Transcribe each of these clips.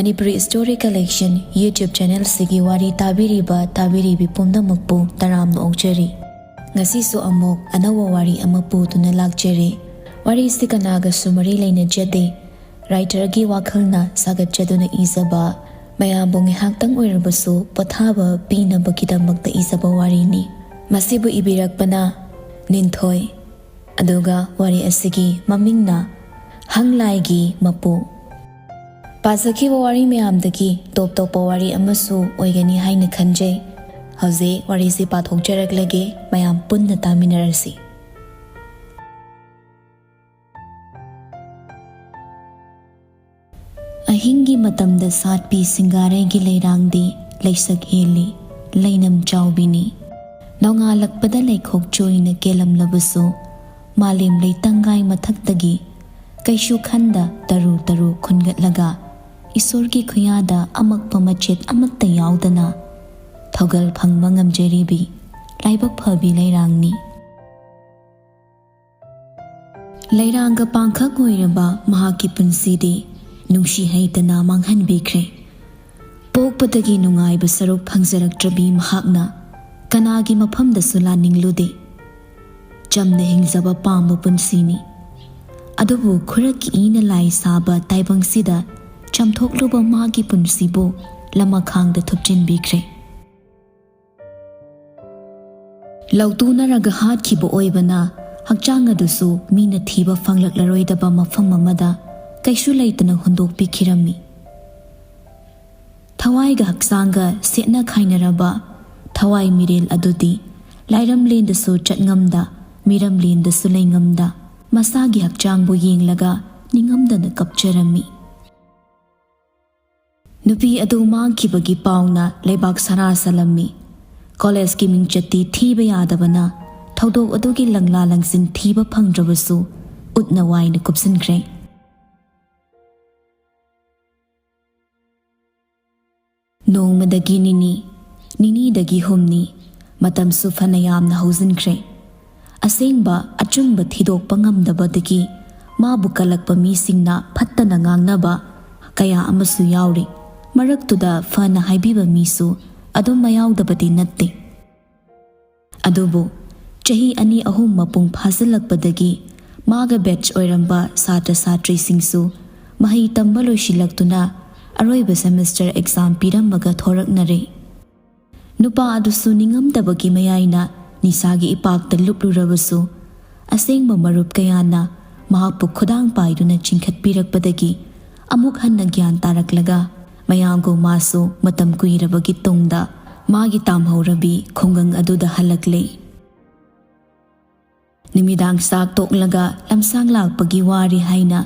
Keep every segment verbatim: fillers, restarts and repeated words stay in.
Manipuri Story Collection YouTube channel ꯑꯁꯤꯒꯤ ꯋꯥꯔꯤ ꯇꯥꯕꯤꯔꯤꯕ ꯇꯥꯕꯤꯔꯤꯕꯤ ꯄꯨꯝꯅꯃꯛꯄꯨ ꯇꯔꯥꯝꯅ ꯑꯣꯛꯆꯔꯤ꯫ ꯉꯁꯤꯁꯨ ꯑꯃꯨꯛ ꯑꯅꯧꯕ ꯋꯥꯔꯤ ꯑꯃ ꯄꯨꯗꯨꯅ ꯂꯥꯛꯆꯔꯤ꯫ ꯋꯥꯔꯤꯁꯤ ꯀꯅꯥꯒꯁꯨ ꯃꯔꯤ ꯂꯩꯅꯖꯗꯦ꯫ Writer ꯒꯤ ꯋꯥꯈꯜꯅ ꯁꯥꯒꯠꯆꯗꯨꯅ ꯏꯖꯕ, ꯃꯌꯥꯝꯕꯨ ꯉꯥꯏꯍꯥꯛꯇꯪ ꯑꯣꯏꯔꯕꯁꯨ ꯄꯣꯊꯥꯕ ꯄꯤꯅꯕꯒꯤꯗꯃꯛꯇ ꯏꯖꯕ ꯋꯥꯔꯤꯅꯤ꯫ ꯃꯁꯤꯕꯨ ꯏꯕꯤꯔꯛꯄꯅ ꯅꯤꯟꯊꯣꯏ꯫ ꯑꯗꯨꯒ ꯋꯥꯔꯤ ꯑꯁꯤꯒꯤ ꯃꯃꯤꯡꯅ ꯍꯪꯂꯥꯏꯒꯤ ꯃꯄꯨ꯫ ꯄꯥꯖꯈꯤꯕ ꯋꯥꯔꯤ ꯃꯌꯥꯝꯗꯒꯤ ꯇꯣꯞ ꯇꯣꯞꯄ ꯋꯥꯔꯤ ꯑꯃꯁꯨ ꯑꯣꯏꯒꯅꯤ ꯍꯥꯏꯅ ꯈꯟꯖꯩ꯫ ꯍꯧꯖꯤꯛ ꯋꯥꯔꯤꯁꯤ ꯄꯥꯊꯣꯛꯆꯔꯛꯂꯒꯦ, ꯃꯌꯥꯝ ꯄꯨꯟꯅ ꯇꯥꯃꯤꯟꯅꯔꯁꯤ꯫ ꯑꯍꯤꯡꯒꯤ ꯃꯇꯝꯗ ꯁꯥꯠꯄꯤ ꯁꯤꯡꯒꯥꯔꯩꯒꯤ ꯂꯩꯔꯥꯡꯗꯤ ꯂꯩꯁꯛ ꯍꯦꯜꯂꯤ, ꯂꯩꯅꯝ ꯆꯥꯎꯕꯤꯅꯤ꯫ ꯅꯣꯡꯉꯥꯜꯂꯛꯄꯗ ꯂꯩꯈꯣꯛ ꯆꯣꯏꯅ ꯀꯦꯜꯂꯝꯂꯕꯁꯨ, ꯃꯥꯂꯦꯝ ꯂꯩꯇꯪꯒꯥꯏ ꯃꯊꯛꯇꯒꯤ ꯀꯩꯁꯨ ꯈꯟꯗ ꯇꯔꯨ ꯇꯔꯨ ꯈꯨꯟꯒꯠꯂꯒ, ꯏꯁꯣꯔꯒꯤ ꯈꯨꯌꯥꯗ ꯑꯃꯛꯄ ꯃꯆꯦꯠ ꯑꯃꯠꯇ ꯌꯥꯎꯗꯅ ꯊꯧꯒꯜ ꯐꯪꯕ ꯉꯝꯖꯔꯤꯕꯤ ꯂꯥꯏꯕꯛ ꯐꯕꯤ ꯂꯩꯔꯥꯡꯅꯤ꯫ ꯂꯩꯔꯥꯡꯒ ꯄꯥꯡꯈꯛ ꯑꯣꯏꯔꯕ ꯃꯍꯥꯛꯀꯤ ꯄꯨꯟꯁꯤꯗꯤ ꯅꯨꯡꯁꯤ ꯍꯩꯇꯅ ꯃꯥꯡꯍꯟꯕꯤꯈ꯭ꯔꯦ꯫ ꯄꯣꯛꯄꯗꯒꯤ ꯅꯨꯡꯉꯥꯏꯕ ꯁꯔꯨꯛ ꯐꯪꯖꯔꯛꯇ꯭ꯔꯕꯤ ꯃꯍꯥꯛꯅ ꯀꯅꯥꯒꯤ ꯃꯐꯝꯗꯁꯨ ꯂꯥꯟꯅꯤꯡꯂꯨꯗꯦ꯫ ꯆꯝꯅ ꯍꯤꯡꯖꯕ ꯄꯥꯝꯕ ꯄꯨꯟꯁꯤꯅꯤ꯫ ꯑꯗꯨꯕꯨ ꯈꯨꯔꯛꯀꯤ ꯏꯅ ꯂꯥꯏ ꯁꯥꯕ ꯇꯥꯏꯕꯪꯁꯤꯗ ꯆꯥꯝꯊꯣꯛꯂꯨꯕ ꯃꯥꯒꯤ ꯄꯨꯟꯁꯤꯕꯨ ꯂꯃꯈꯥꯡꯗ ꯊꯨꯞꯆꯤꯟꯕꯤꯈ꯭ꯔꯦ꯫ ꯂꯧꯇꯨꯅꯔꯒ ꯍꯥꯠꯈꯤꯕ ꯑꯣꯏꯕꯅ ꯍꯛꯆꯥꯡ ꯑꯗꯨꯁꯨ ꯃꯤꯅ ꯊꯤꯕ ꯐꯪꯂꯛꯂꯔꯣꯏꯗꯕ ꯃꯐꯝ ꯑꯃꯗ ꯀꯩꯁꯨ ꯂꯩꯇꯅ ꯍꯨꯟꯗꯣꯛꯄꯤꯈꯤꯔꯝꯃꯤ꯫ ꯊꯋꯥꯏꯒ ꯍꯛꯆꯥꯡꯒ ꯁꯦꯠꯅ ꯈꯥꯏꯅꯔꯕ ꯊꯋꯥꯏ ꯃꯤꯔꯦꯜ ꯑꯗꯨꯗꯤ ꯂꯥꯏꯔꯝꯂꯦꯟꯗꯁꯨ ꯆꯠꯉꯝꯗ, ꯃꯤꯔꯝꯂꯦꯟꯗꯁꯨ ꯂꯩꯉꯝꯗ, ꯃꯁꯥꯒꯤ ꯍꯛꯆꯥꯡꯕꯨ ꯌꯦꯡꯂꯒ ꯅꯤꯡꯉꯝꯗꯅ ꯀꯞꯆꯔꯝꯃꯤ꯫ ꯅꯨꯄꯤ ꯑꯗꯨ ꯃꯥꯡꯈꯤꯕꯒꯤ ꯄꯥꯎꯅ ꯂꯩꯕꯥꯛ ꯁꯔꯥ ꯁꯜꯂꯝꯃꯤ꯫ ꯀꯣꯂꯦꯖꯀꯤ ꯃꯤꯡꯆꯠꯇꯤ ꯊꯤꯕ ꯌꯥꯗꯕꯅ, ꯊꯧꯗꯣꯛ ꯑꯗꯨꯒꯤ ꯂꯪꯂꯥ ꯂꯪꯁꯤꯟ ꯊꯤꯕ ꯐꯪꯗ꯭ꯔꯕꯁꯨ, ꯎꯠꯅ ꯋꯥꯏꯅ ꯀꯨꯞꯁꯤꯟꯈ꯭ꯔꯦ꯫ ꯅꯣꯡꯃꯗꯒꯤ ꯅꯤꯅꯤ, ꯅꯤꯅꯤꯗꯒꯤ ꯍꯨꯝꯅꯤ, ꯃꯇꯝꯁꯨ ꯐꯅ ꯌꯥꯝꯅ ꯍꯧꯖꯤꯟꯈ꯭ꯔꯦ꯫ ꯑꯁꯦꯡꯕ ꯑꯆꯨꯝꯕ ꯊꯤꯗꯣꯛꯄ ꯉꯝꯗꯕꯗꯒꯤ ꯃꯥꯕꯨ ꯀꯜꯂꯛꯄ ꯃꯤꯁꯤꯡꯅ ꯐꯠꯇꯅ ꯉꯥꯡꯅꯕ, ꯀꯌꯥ ꯑꯃꯁꯨ ꯌꯥꯎꯔꯤ꯫ ꯃꯔꯛꯇꯨꯗ ꯐꯅ ꯍꯥꯏꯕꯤꯕ ꯃꯤꯁꯨ ꯑꯗꯨꯝ ꯃꯌꯥꯎꯗꯕꯗꯤ ꯅꯠꯇꯦ꯫ ꯑꯗꯨꯕꯨ ꯆꯍꯤ ꯑꯅꯤ ꯑꯍꯨꯝ ꯃꯄꯨꯡ ꯐꯥꯖꯤꯜꯂꯛꯄꯗꯒꯤ ꯃꯥꯒ ꯕꯦꯠꯆ ꯑꯣꯏꯔꯝꯕ ꯁꯥꯇ꯭ꯔ ꯁꯥꯇ꯭ꯔꯤꯁꯤꯡꯁꯨ ꯃꯍꯩ ꯇꯝꯕ ꯂꯣꯏꯁꯤꯜꯂꯛꯇꯨꯅ ꯑꯔꯣꯏꯕ ꯁꯦꯃꯦꯁꯇꯔ ꯑꯦꯛꯖꯥꯝ ꯄꯤꯔꯝꯃꯒ ꯊꯣꯔꯛꯅꯔꯦ꯫ ꯅꯨꯄꯥ ꯑꯗꯨꯁꯨ ꯅꯤꯡꯉꯝꯗꯕꯒꯤ ꯃꯌꯥꯏꯅ ꯅꯤꯁꯥꯒꯤ ꯏꯄꯥꯛꯇ ꯂꯨꯞꯂꯨꯔꯕꯁꯨ, ꯑꯁꯦꯡꯕ ꯃꯔꯨꯞ ꯀꯌꯥꯅ ꯃꯍꯥꯛꯄꯨ ꯈꯨꯗꯥꯡ ꯄꯥꯏꯗꯨꯅ ꯆꯤꯡꯈꯠꯄꯤꯔꯛꯄꯗꯒꯤ ꯑꯃꯨꯛ ꯍꯟꯅ ꯒ꯭ꯌꯥꯟ ꯇꯥꯔꯛꯂꯒ, ꯃꯌꯥꯝꯒꯨꯝ ꯃꯥꯁꯨ ꯃꯇꯝ ꯀꯨꯏꯔꯕꯒꯤ ꯇꯨꯡꯗ ꯃꯥꯒꯤ ꯇꯥꯝꯍꯧꯔꯕꯤ ꯈꯨꯡꯒꯪ ꯑꯗꯨꯗ ꯍꯜꯂꯛꯂꯦ꯫ ꯅꯨꯃꯤꯗꯥꯡ ꯆꯥꯛ ꯇꯣꯛꯂꯒ ꯂꯝꯁꯥꯡ ꯂꯥꯛꯄꯒꯤ ꯋꯥꯔꯦ ꯍꯥꯏꯅ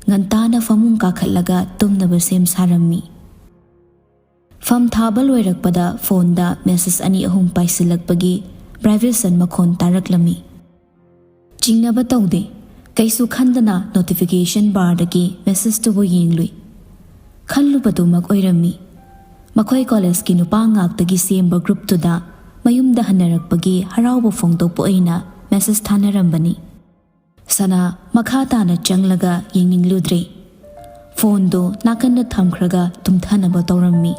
ꯉꯟꯇꯥꯅ ꯐꯃꯨꯡ ꯀꯥꯈꯠꯂꯒ ꯇꯨꯝꯅꯕ ꯁꯦꯝ ꯁꯥꯔꯝꯃꯤ꯫ ꯐꯝ ꯊꯥꯕ ꯂꯣꯏꯔꯛꯄꯗ ꯐꯣꯟꯗ ꯃꯦꯁꯦꯖ ꯑꯅꯤ ꯑꯍꯨꯝ ꯄꯥꯏꯁꯤꯜꯂꯛꯄꯒꯤ ꯚꯥꯏꯕ꯭ꯔꯦꯁꯟ ꯃꯈꯣꯟ ꯇꯥꯔꯛꯂꯝꯃꯤ꯫ ꯆꯤꯡꯅꯕ ꯇꯧꯗꯦ, ꯀꯩꯁꯨ ꯈꯟꯗꯅ ꯅꯣꯇꯤꯐꯤꯀꯦꯁꯟ ꯕꯥꯔꯗꯒꯤ ꯃꯦꯁꯦꯖꯇꯨꯕꯨ ꯌꯦꯡꯂꯨꯏ꯫ ꯈꯜꯂꯨꯕꯗꯨꯃꯛ ꯑꯣꯏꯔꯝꯃꯤ꯫ ꯃꯈꯣꯏ ꯀꯣꯂꯦꯖꯀꯤ ꯅꯨꯄꯥ ꯉꯥꯛꯇꯒꯤ ꯁꯦꯝꯕ ꯒ꯭ꯔꯨꯞꯇꯨꯗ ꯃꯌꯨꯝꯗ ꯍꯟꯅꯔꯛꯄꯒꯤ ꯍꯔꯥꯎꯕ ꯐꯣꯡꯗꯣꯛꯄ ꯑꯣꯏꯅ ꯃꯦꯁꯦꯖ ꯊꯥꯅꯔꯝꯕꯅꯤ꯫ ꯁꯅꯥ ꯃꯈꯥ ꯇꯥꯅ ꯆꯪꯂꯒ ꯌꯦꯡꯅꯤꯡꯂꯨꯗ꯭ꯔꯦ꯫ ꯐꯣꯟꯗꯨ ꯅꯥꯀꯟꯗ ꯊꯝꯈ꯭ꯔꯒ ꯇꯨꯝꯊꯅꯕ ꯇꯧꯔꯝꯃꯤ꯫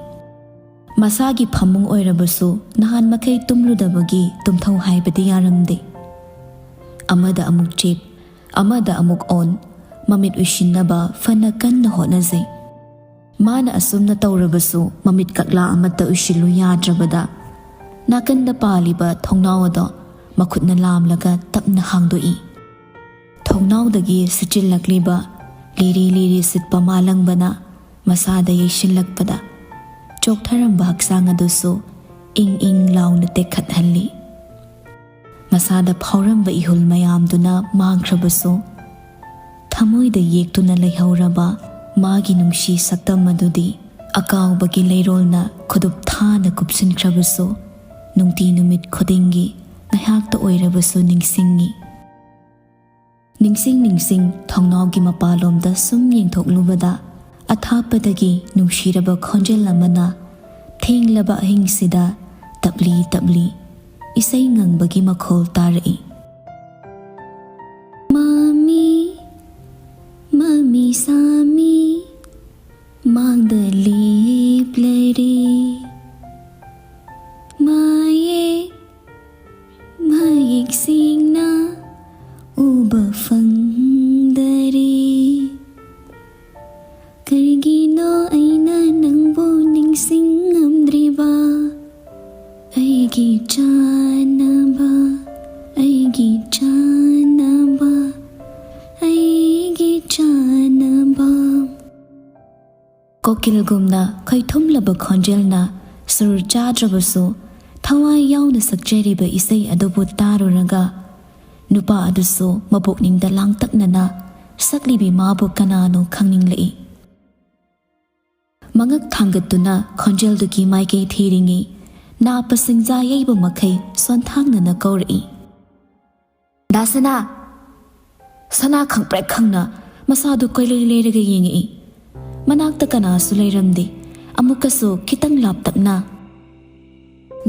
ꯃꯁꯥꯒꯤ ꯐꯃꯨꯡ ꯑꯣꯏꯔꯕꯁꯨ ꯅꯍꯥꯟ ꯃꯈꯩ ꯇꯨꯝꯂꯨꯗꯕꯒꯤ ꯇꯨꯝꯊꯧ ꯍꯥꯏꯕꯗꯤ ꯌꯥꯔꯝꯗꯦ꯫ ꯑꯃꯗ ꯑꯃꯨꯛ ꯆꯦꯞ, ꯑꯃꯗ ꯑꯃꯨꯛ ꯑꯣꯟ, ꯃꯃꯤꯠ ꯎꯏꯁꯤꯟꯅꯕ ꯐꯅ ꯀꯟꯅ ꯍꯣꯠꯅꯖꯩ꯫ ꯃꯥꯅ ꯑꯁꯨꯝꯅ ꯇꯧꯔꯕꯁꯨ ꯃꯃꯤꯠ ꯀꯛꯂꯥ ꯑꯃꯠꯇ ꯎꯏꯁꯤꯜꯂꯨ ꯌꯥꯗ꯭ꯔꯕꯗ, ꯅꯥꯀꯟꯗ ꯄꯥꯜꯂꯤꯕ ꯊꯣꯡꯅꯥꯎ ꯑꯗꯣ ꯃꯈꯨꯠꯅ ꯂꯥꯝꯂꯒ ꯇꯞꯅ ꯍꯥꯡꯗꯣꯛꯏ꯫ ꯊꯣꯡꯅꯥꯎꯗꯒꯤ ꯁꯤꯠꯆꯤꯜꯂꯛꯂꯤꯕ ꯂꯤꯔꯤ ꯂꯤꯔꯤ ꯁꯤꯠꯄ ꯃꯥꯂꯪꯕꯅ ꯃꯁꯥꯗ ꯌꯩꯁꯤꯜꯂꯛꯄꯗ, ꯆꯣꯛꯊꯔꯝꯕ ꯍꯛꯆꯥꯡ ꯑꯗꯨꯁꯨ ꯏꯪ ꯏꯪ ꯂꯥꯎꯅ ꯇꯦꯛꯈꯠꯍꯜꯂꯤ꯫ ꯃꯁꯥꯗ ꯐꯥꯎꯔꯝꯕ ꯏꯍꯨꯜ ꯃꯌꯥꯝꯗꯨꯅ ꯃꯥꯡꯈ꯭ꯔꯕꯁꯨ, ꯊꯃꯣꯏꯗ ꯌꯦꯛꯇꯨꯅ ꯂꯩꯍꯧꯔꯕ ꯃꯥꯒꯤ ꯅꯨꯡꯁꯤ ꯁꯛꯇꯝ ꯑꯗꯨꯗꯤ ꯑꯀꯥꯎꯕꯒꯤ ꯂꯩꯔꯣꯜꯅ ꯈꯨꯗꯨꯞ ꯊꯥꯅ ꯀꯨꯞꯁꯤꯟꯈ꯭ꯔꯕꯁꯨ, ꯅꯨꯡꯇꯤ ꯅꯨꯃꯤꯠ ꯈꯨꯗꯤꯡꯒꯤ ꯉꯥꯏꯍꯥꯛꯇ ꯑꯣꯏꯔꯕꯁꯨ ꯅꯤꯡꯁꯤꯡꯉꯤ꯫ ꯅꯤꯡꯁꯤꯡ ꯅꯤꯡꯁꯤꯡ ꯊꯣꯡꯅꯥꯎꯒꯤ ꯃꯄꯥꯟꯂꯣꯝꯗ ꯁꯨꯝ ꯌꯦꯡꯊꯣꯛꯂꯨꯕꯗ, ꯑꯊꯥꯞꯄꯗꯒꯤ ꯅꯨꯡꯁꯤꯔꯕ ꯈꯣꯟꯖꯦꯜ ꯑꯃꯅ ꯊꯦꯡꯂꯕ ꯑꯍꯤꯡꯁꯤꯗ ꯇꯞꯂꯤ ꯇꯞꯂꯤ ꯏꯁꯩ ꯉꯪꯕꯒꯤ ꯃꯈꯣꯜ ꯇꯥꯔꯛꯏ꯫ ꯃꯃꯤ, ꯃꯃꯤ ꯁꯥꯃꯤ, ꯎꯀꯤꯜꯒꯨꯝꯅ ꯈꯣꯏꯊꯨꯝꯂꯕ ꯈꯣꯟꯖꯦꯜꯅ ꯁꯨꯔ ꯆꯥꯗ꯭ꯔꯕꯁꯨ ꯊꯋꯥꯏ ꯌꯥꯎꯅ ꯁꯛꯆꯔꯤꯕ ꯏꯁꯩ ꯑꯗꯨꯕꯨ ꯇꯥꯔꯨꯔꯒ ꯅꯨꯄꯥ ꯑꯗꯨꯁꯨ ꯃꯄꯨꯛꯅꯤꯡꯗ ꯂꯥꯡꯇꯛꯅꯅ ꯁꯛꯂꯤꯕꯤ ꯃꯥꯕꯨ ꯀꯅꯥꯅꯣ ꯈꯪꯅꯤꯡꯂꯛꯏ꯫ ꯃꯉꯛ ꯊꯥꯡꯒꯠꯇꯨꯅ ꯈꯣꯟꯖꯦꯜꯗꯨꯒꯤ ꯃꯥꯏꯀꯩ ꯊꯤꯔꯤꯉꯩ ꯅꯥꯞꯄ ꯁꯤꯡꯖꯥ ꯌꯩꯕ ꯃꯈꯩ ꯁꯣꯟꯊꯥꯡꯅꯅ ꯀꯧꯔꯛꯏ꯫ "ꯗꯥ ꯁꯅꯥ!" ꯁꯅꯥ ꯈꯪꯄ꯭ꯔꯦꯛ ꯈꯪꯅ ꯃꯁꯥꯗꯨ ꯀꯣꯏꯂꯩ ꯂꯩꯔꯒ ꯌꯦꯡꯉꯛꯏ꯫ ꯃꯅꯥꯛꯇ ꯀꯅꯥꯁꯨ ꯂꯩꯔꯝꯗꯦ꯫ ꯑꯃꯨꯛꯀꯁꯨ ꯈꯤꯇꯪ ꯂꯥꯞꯇꯛꯅ,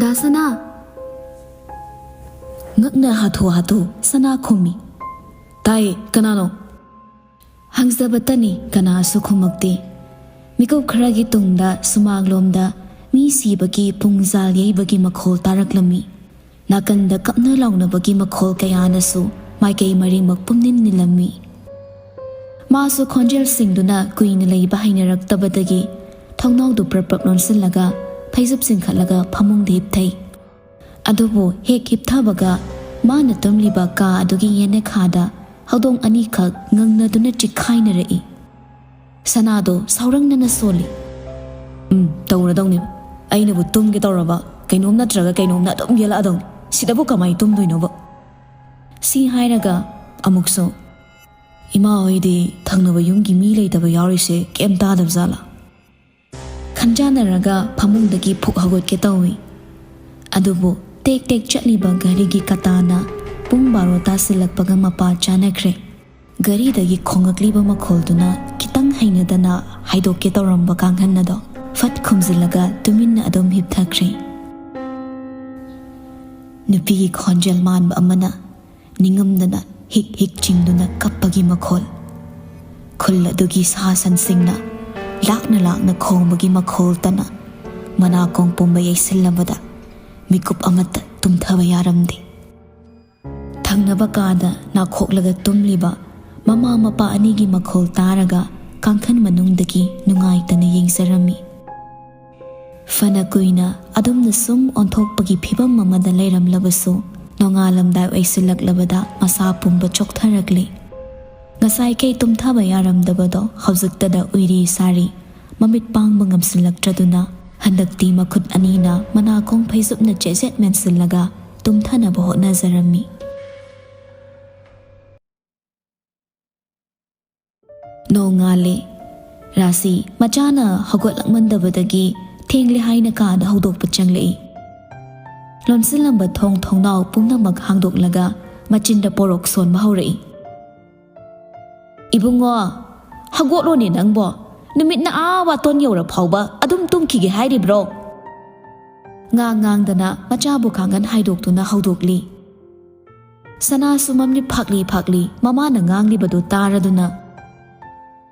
"ꯗꯥ ꯁꯅꯥ!" ꯉꯛꯅ ꯍꯥꯊꯨ ꯍꯥꯊꯨ ꯁꯅꯥ ꯈꯨꯝꯃꯤ꯫ "ꯇꯥꯏꯌꯦ, ꯀꯅꯥꯅꯣ?" ꯍꯪꯖꯕꯇꯅꯤ, ꯀꯅꯥꯁꯨ ꯈꯨꯝꯃꯛꯇꯦ꯫ ꯃꯤꯀꯨꯞ ꯈꯔꯒꯤ ꯇꯨꯡꯗ ꯁꯨꯃꯥꯡꯂꯣꯝꯗ ꯃꯤ ꯁꯤꯕꯒꯤ ꯄꯨꯡꯖꯥꯜ ꯌꯩꯕꯒꯤ ꯃꯈꯣꯜ ꯇꯥꯔꯛꯂꯝꯃꯤ꯫ ꯅꯥꯀꯟꯗ ꯀꯞꯅ ꯂꯥꯎꯅꯕꯒꯤ ꯃꯈꯣꯜ ꯀꯌꯥꯅꯁꯨ ꯃꯥꯏꯀꯩ ꯃꯔꯤꯃꯛ ꯄꯨꯝꯅꯤꯜ ꯅꯤꯜꯂꯝꯃꯤ꯫ ꯃꯥꯁꯨ ꯈꯣꯟꯖꯦꯜꯁꯤꯡꯗꯨꯅ ꯀꯨꯏꯅ ꯂꯩꯕ ꯍꯩꯅꯔꯛꯇꯕꯗꯒꯤ ꯊꯣꯡꯅꯥꯎꯗꯨ ꯄ꯭ꯔꯞ ꯄ꯭ꯔꯞ ꯂꯣꯟꯁꯤꯜꯂꯒ ꯐꯩꯖꯨꯞ ꯆꯤꯡꯈꯠꯂꯒ ꯐꯃꯨꯡꯗ ꯍꯤꯞꯊꯩ꯫ ꯑꯗꯨꯕꯨ ꯍꯦꯛ ꯍꯤꯞꯊꯕꯒ ꯃꯥꯅ ꯇꯨꯝꯂꯤꯕ ꯀꯥ ꯑꯗꯨꯒꯤ ꯌꯦꯅꯈꯥꯗ ꯍꯧꯗꯣꯡ ꯑꯅꯤꯈꯛ ꯉꯪꯅꯗꯨꯅ ꯆꯤꯛꯈꯥꯏꯅꯔꯛꯏ꯫ ꯁꯅꯥꯗꯣ ꯁꯥꯎꯔꯪꯅꯅ ꯁꯣꯜꯂꯤ꯫ "ꯎꯝ, ꯇꯧꯔꯗꯧꯅꯦꯕ꯫ ꯑꯩꯅꯕꯨ ꯇꯨꯝꯒꯦ ꯇꯧꯔꯕ ꯀꯩꯅꯣꯝ ꯅꯠꯇ꯭ꯔꯒ ꯀꯩꯅꯣꯝꯅ ꯑꯗꯨꯝ ꯌꯦꯜꯂꯛꯑꯗꯧꯅꯤ꯫ ꯁꯤꯗꯕꯨ ꯀꯃꯥꯏ ꯇꯨꯝꯗꯣꯏꯅꯣꯕ?" ꯁꯤ ꯍꯥꯏꯔꯒ ꯑꯃꯨꯛꯁꯨ, "ꯏꯃꯥ ꯍꯣꯏꯗꯤ ꯊꯪꯅꯕ ꯌꯨꯝꯒꯤ ꯃꯤ ꯂꯩꯇꯕ ꯌꯥꯎꯔꯤꯁꯦ ꯀꯩꯝ ꯇꯥꯗꯕ ꯖꯥꯠꯂꯥ?" ꯈꯟꯖꯥꯟꯅꯔꯒ ꯐꯃꯨꯡꯗꯒꯤ ꯐꯨꯛ ꯍꯧꯒꯠꯀꯦ ꯇꯧꯏ꯫ ꯑꯗꯨꯕꯨ ꯇꯦꯛ ꯇꯦꯛ ꯆꯠꯂꯤꯕ ꯘꯔꯤꯒꯤ ꯀꯇꯥꯅ ꯄꯨꯡ ꯕꯥꯔꯣ ꯇꯥꯁꯤꯜꯂꯛꯄꯒ ꯃꯄꯥ ꯆꯥꯅꯈ꯭ꯔꯦ꯫ ꯘꯔꯤꯗꯒꯤ ꯈꯣꯡꯉꯛꯂꯤꯕ ꯃꯈꯣꯜꯗꯨꯅ ꯈꯤꯇꯪ ꯍꯩꯅꯗꯅ ꯍꯥꯏꯗꯣꯛꯀꯦ ꯇꯧꯔꯝꯕ ꯀꯥꯡꯍꯟ ꯑꯗꯣ ꯐꯠ ꯈꯨꯝꯖꯤꯜꯂꯒ ꯇꯨꯃꯤꯟꯅ ꯑꯗꯨꯝ ꯍꯤꯞꯊꯈ꯭ꯔꯦ꯫ ꯅꯨꯄꯤꯒꯤ ꯈꯣꯟꯖꯦꯜ ꯃꯥꯟꯕ ꯑꯃꯅ ꯅꯤꯡꯉꯝꯗꯅ ꯍꯤꯛ ꯍꯤꯛ ꯆꯤꯡꯗꯨꯅ ꯀꯞꯄꯒꯤ ꯃꯈꯣꯜ, ꯈꯨꯜ ꯑꯗꯨꯒꯤ ꯁꯥ ꯁꯟꯁꯤꯡꯅ ꯂꯥꯛꯅ ꯂꯥꯛꯅ ꯈꯣꯡꯕꯒꯤ ꯃꯈꯣꯜꯇꯅ ꯃꯅꯥꯀꯣꯡ ꯄꯨꯝꯕ ꯌꯩꯁꯤꯜꯂꯕꯗ ꯃꯤꯀꯨꯞ ꯑꯃꯠꯇ ꯇꯨꯝꯊꯕ ꯌꯥꯔꯝꯗꯦ꯫ ꯊꯪꯅꯕ ꯀꯥꯗ ꯅꯥꯈꯣꯛꯂꯒ ꯇꯨꯝꯂꯤꯕ ꯃꯃꯥ ꯃꯄꯥ ꯑꯅꯤꯒꯤ ꯃꯈꯣꯜ ꯇꯥꯔꯒ ꯀꯥꯡꯈꯟ ꯃꯅꯨꯡꯗꯒꯤ ꯅꯨꯡꯉꯥꯏꯇꯅ ꯌꯦꯡꯖꯔꯝꯃꯤ꯫ ꯐꯅ ꯀꯨꯏꯅ ꯑꯗꯨꯝꯅ ꯁꯨꯝ ꯑꯣꯟꯊꯣꯛꯄꯒꯤ ꯐꯤꯚꯝ ꯑꯃꯗ ꯂꯩꯔꯝꯂꯕꯁꯨ, ꯅꯣꯡꯉꯥꯜꯂꯝꯗꯥꯏ ꯑꯣꯏꯁꯤꯜꯂꯛꯂꯕꯗ ꯃꯁꯥ ꯄꯨꯝꯕ ꯆꯣꯛꯊꯔꯛꯂꯦ꯫ ꯉꯁꯥꯏꯈꯩ ꯇꯨꯝꯊꯕ ꯌꯥꯔꯝꯗꯕꯗꯣ ꯍꯧꯖꯤꯛꯇꯗ ꯎꯏꯔꯤ ꯁꯥꯔꯤ, ꯃꯃꯤꯠ ꯄꯥꯡꯕ ꯉꯝꯁꯤꯜꯂꯛꯇ꯭ꯔꯗꯨꯅ ꯍꯟꯗꯛꯇꯤ ꯃꯈꯨꯠ ꯑꯅꯤꯅ ꯃꯅꯥꯀꯣꯡ ꯐꯩꯖꯨꯞꯅ ꯆꯦꯠ ꯆꯦꯠ ꯃꯦꯟꯁꯤꯜꯂꯒ ꯇꯨꯝꯊꯅꯕ ꯍꯣꯠꯅꯖꯔꯝꯃꯤ꯫ ꯅꯣꯡꯉꯥꯜꯂꯦ꯫ ꯔꯥꯁꯤ ꯃꯆꯥꯅ ꯍꯧꯒꯠꯂꯛꯃꯟꯗꯕꯗꯒꯤ ꯊꯦꯡꯂꯦ ꯍꯥꯏꯅ ꯀꯥꯗ ꯍꯧꯗꯣꯛꯄ ꯆꯪꯂꯛꯏ꯫ ꯂꯣꯟꯁꯤꯜꯂꯝꯕ ꯊꯣꯡ ꯊꯣꯡꯅꯥꯎ ꯄꯨꯝꯅꯃꯛ ꯍꯥꯡꯗꯣꯛꯂꯒ ꯃꯆꯤꯟꯗ ꯄꯣꯔꯣꯛ ꯁꯣꯟꯕ ꯍꯧꯔꯛꯏ꯫ "ꯏꯕꯨꯡꯉꯣ, ꯍꯧꯒꯠꯂꯣꯅꯦ ꯅꯪꯕꯣ꯫ ꯅꯨꯃꯤꯠꯅ ꯑꯥ ꯋꯥꯇꯣꯟ ꯌꯧꯔ ꯐꯥꯎꯕ ꯑꯗꯨꯝ ꯇꯨꯝꯈꯤꯒꯦ ꯍꯥꯏꯔꯤꯕ꯭ꯔꯣ?" ꯉꯥꯡ ꯉꯥꯡꯗꯅ ꯃꯆꯥꯕꯨ ꯀꯥꯡꯒꯟ ꯍꯥꯏꯗꯣꯛꯇꯨꯅ ꯍꯧꯗꯣꯛꯂꯤ꯫ ꯁꯅꯥꯁꯨ ꯃꯃꯤꯠ ꯐꯥꯛꯂꯤ ꯐꯥꯛꯂꯤ ꯃꯃꯥꯅ ꯉꯥꯡꯂꯤꯕꯗꯨ ꯇꯥꯔꯗꯨꯅ,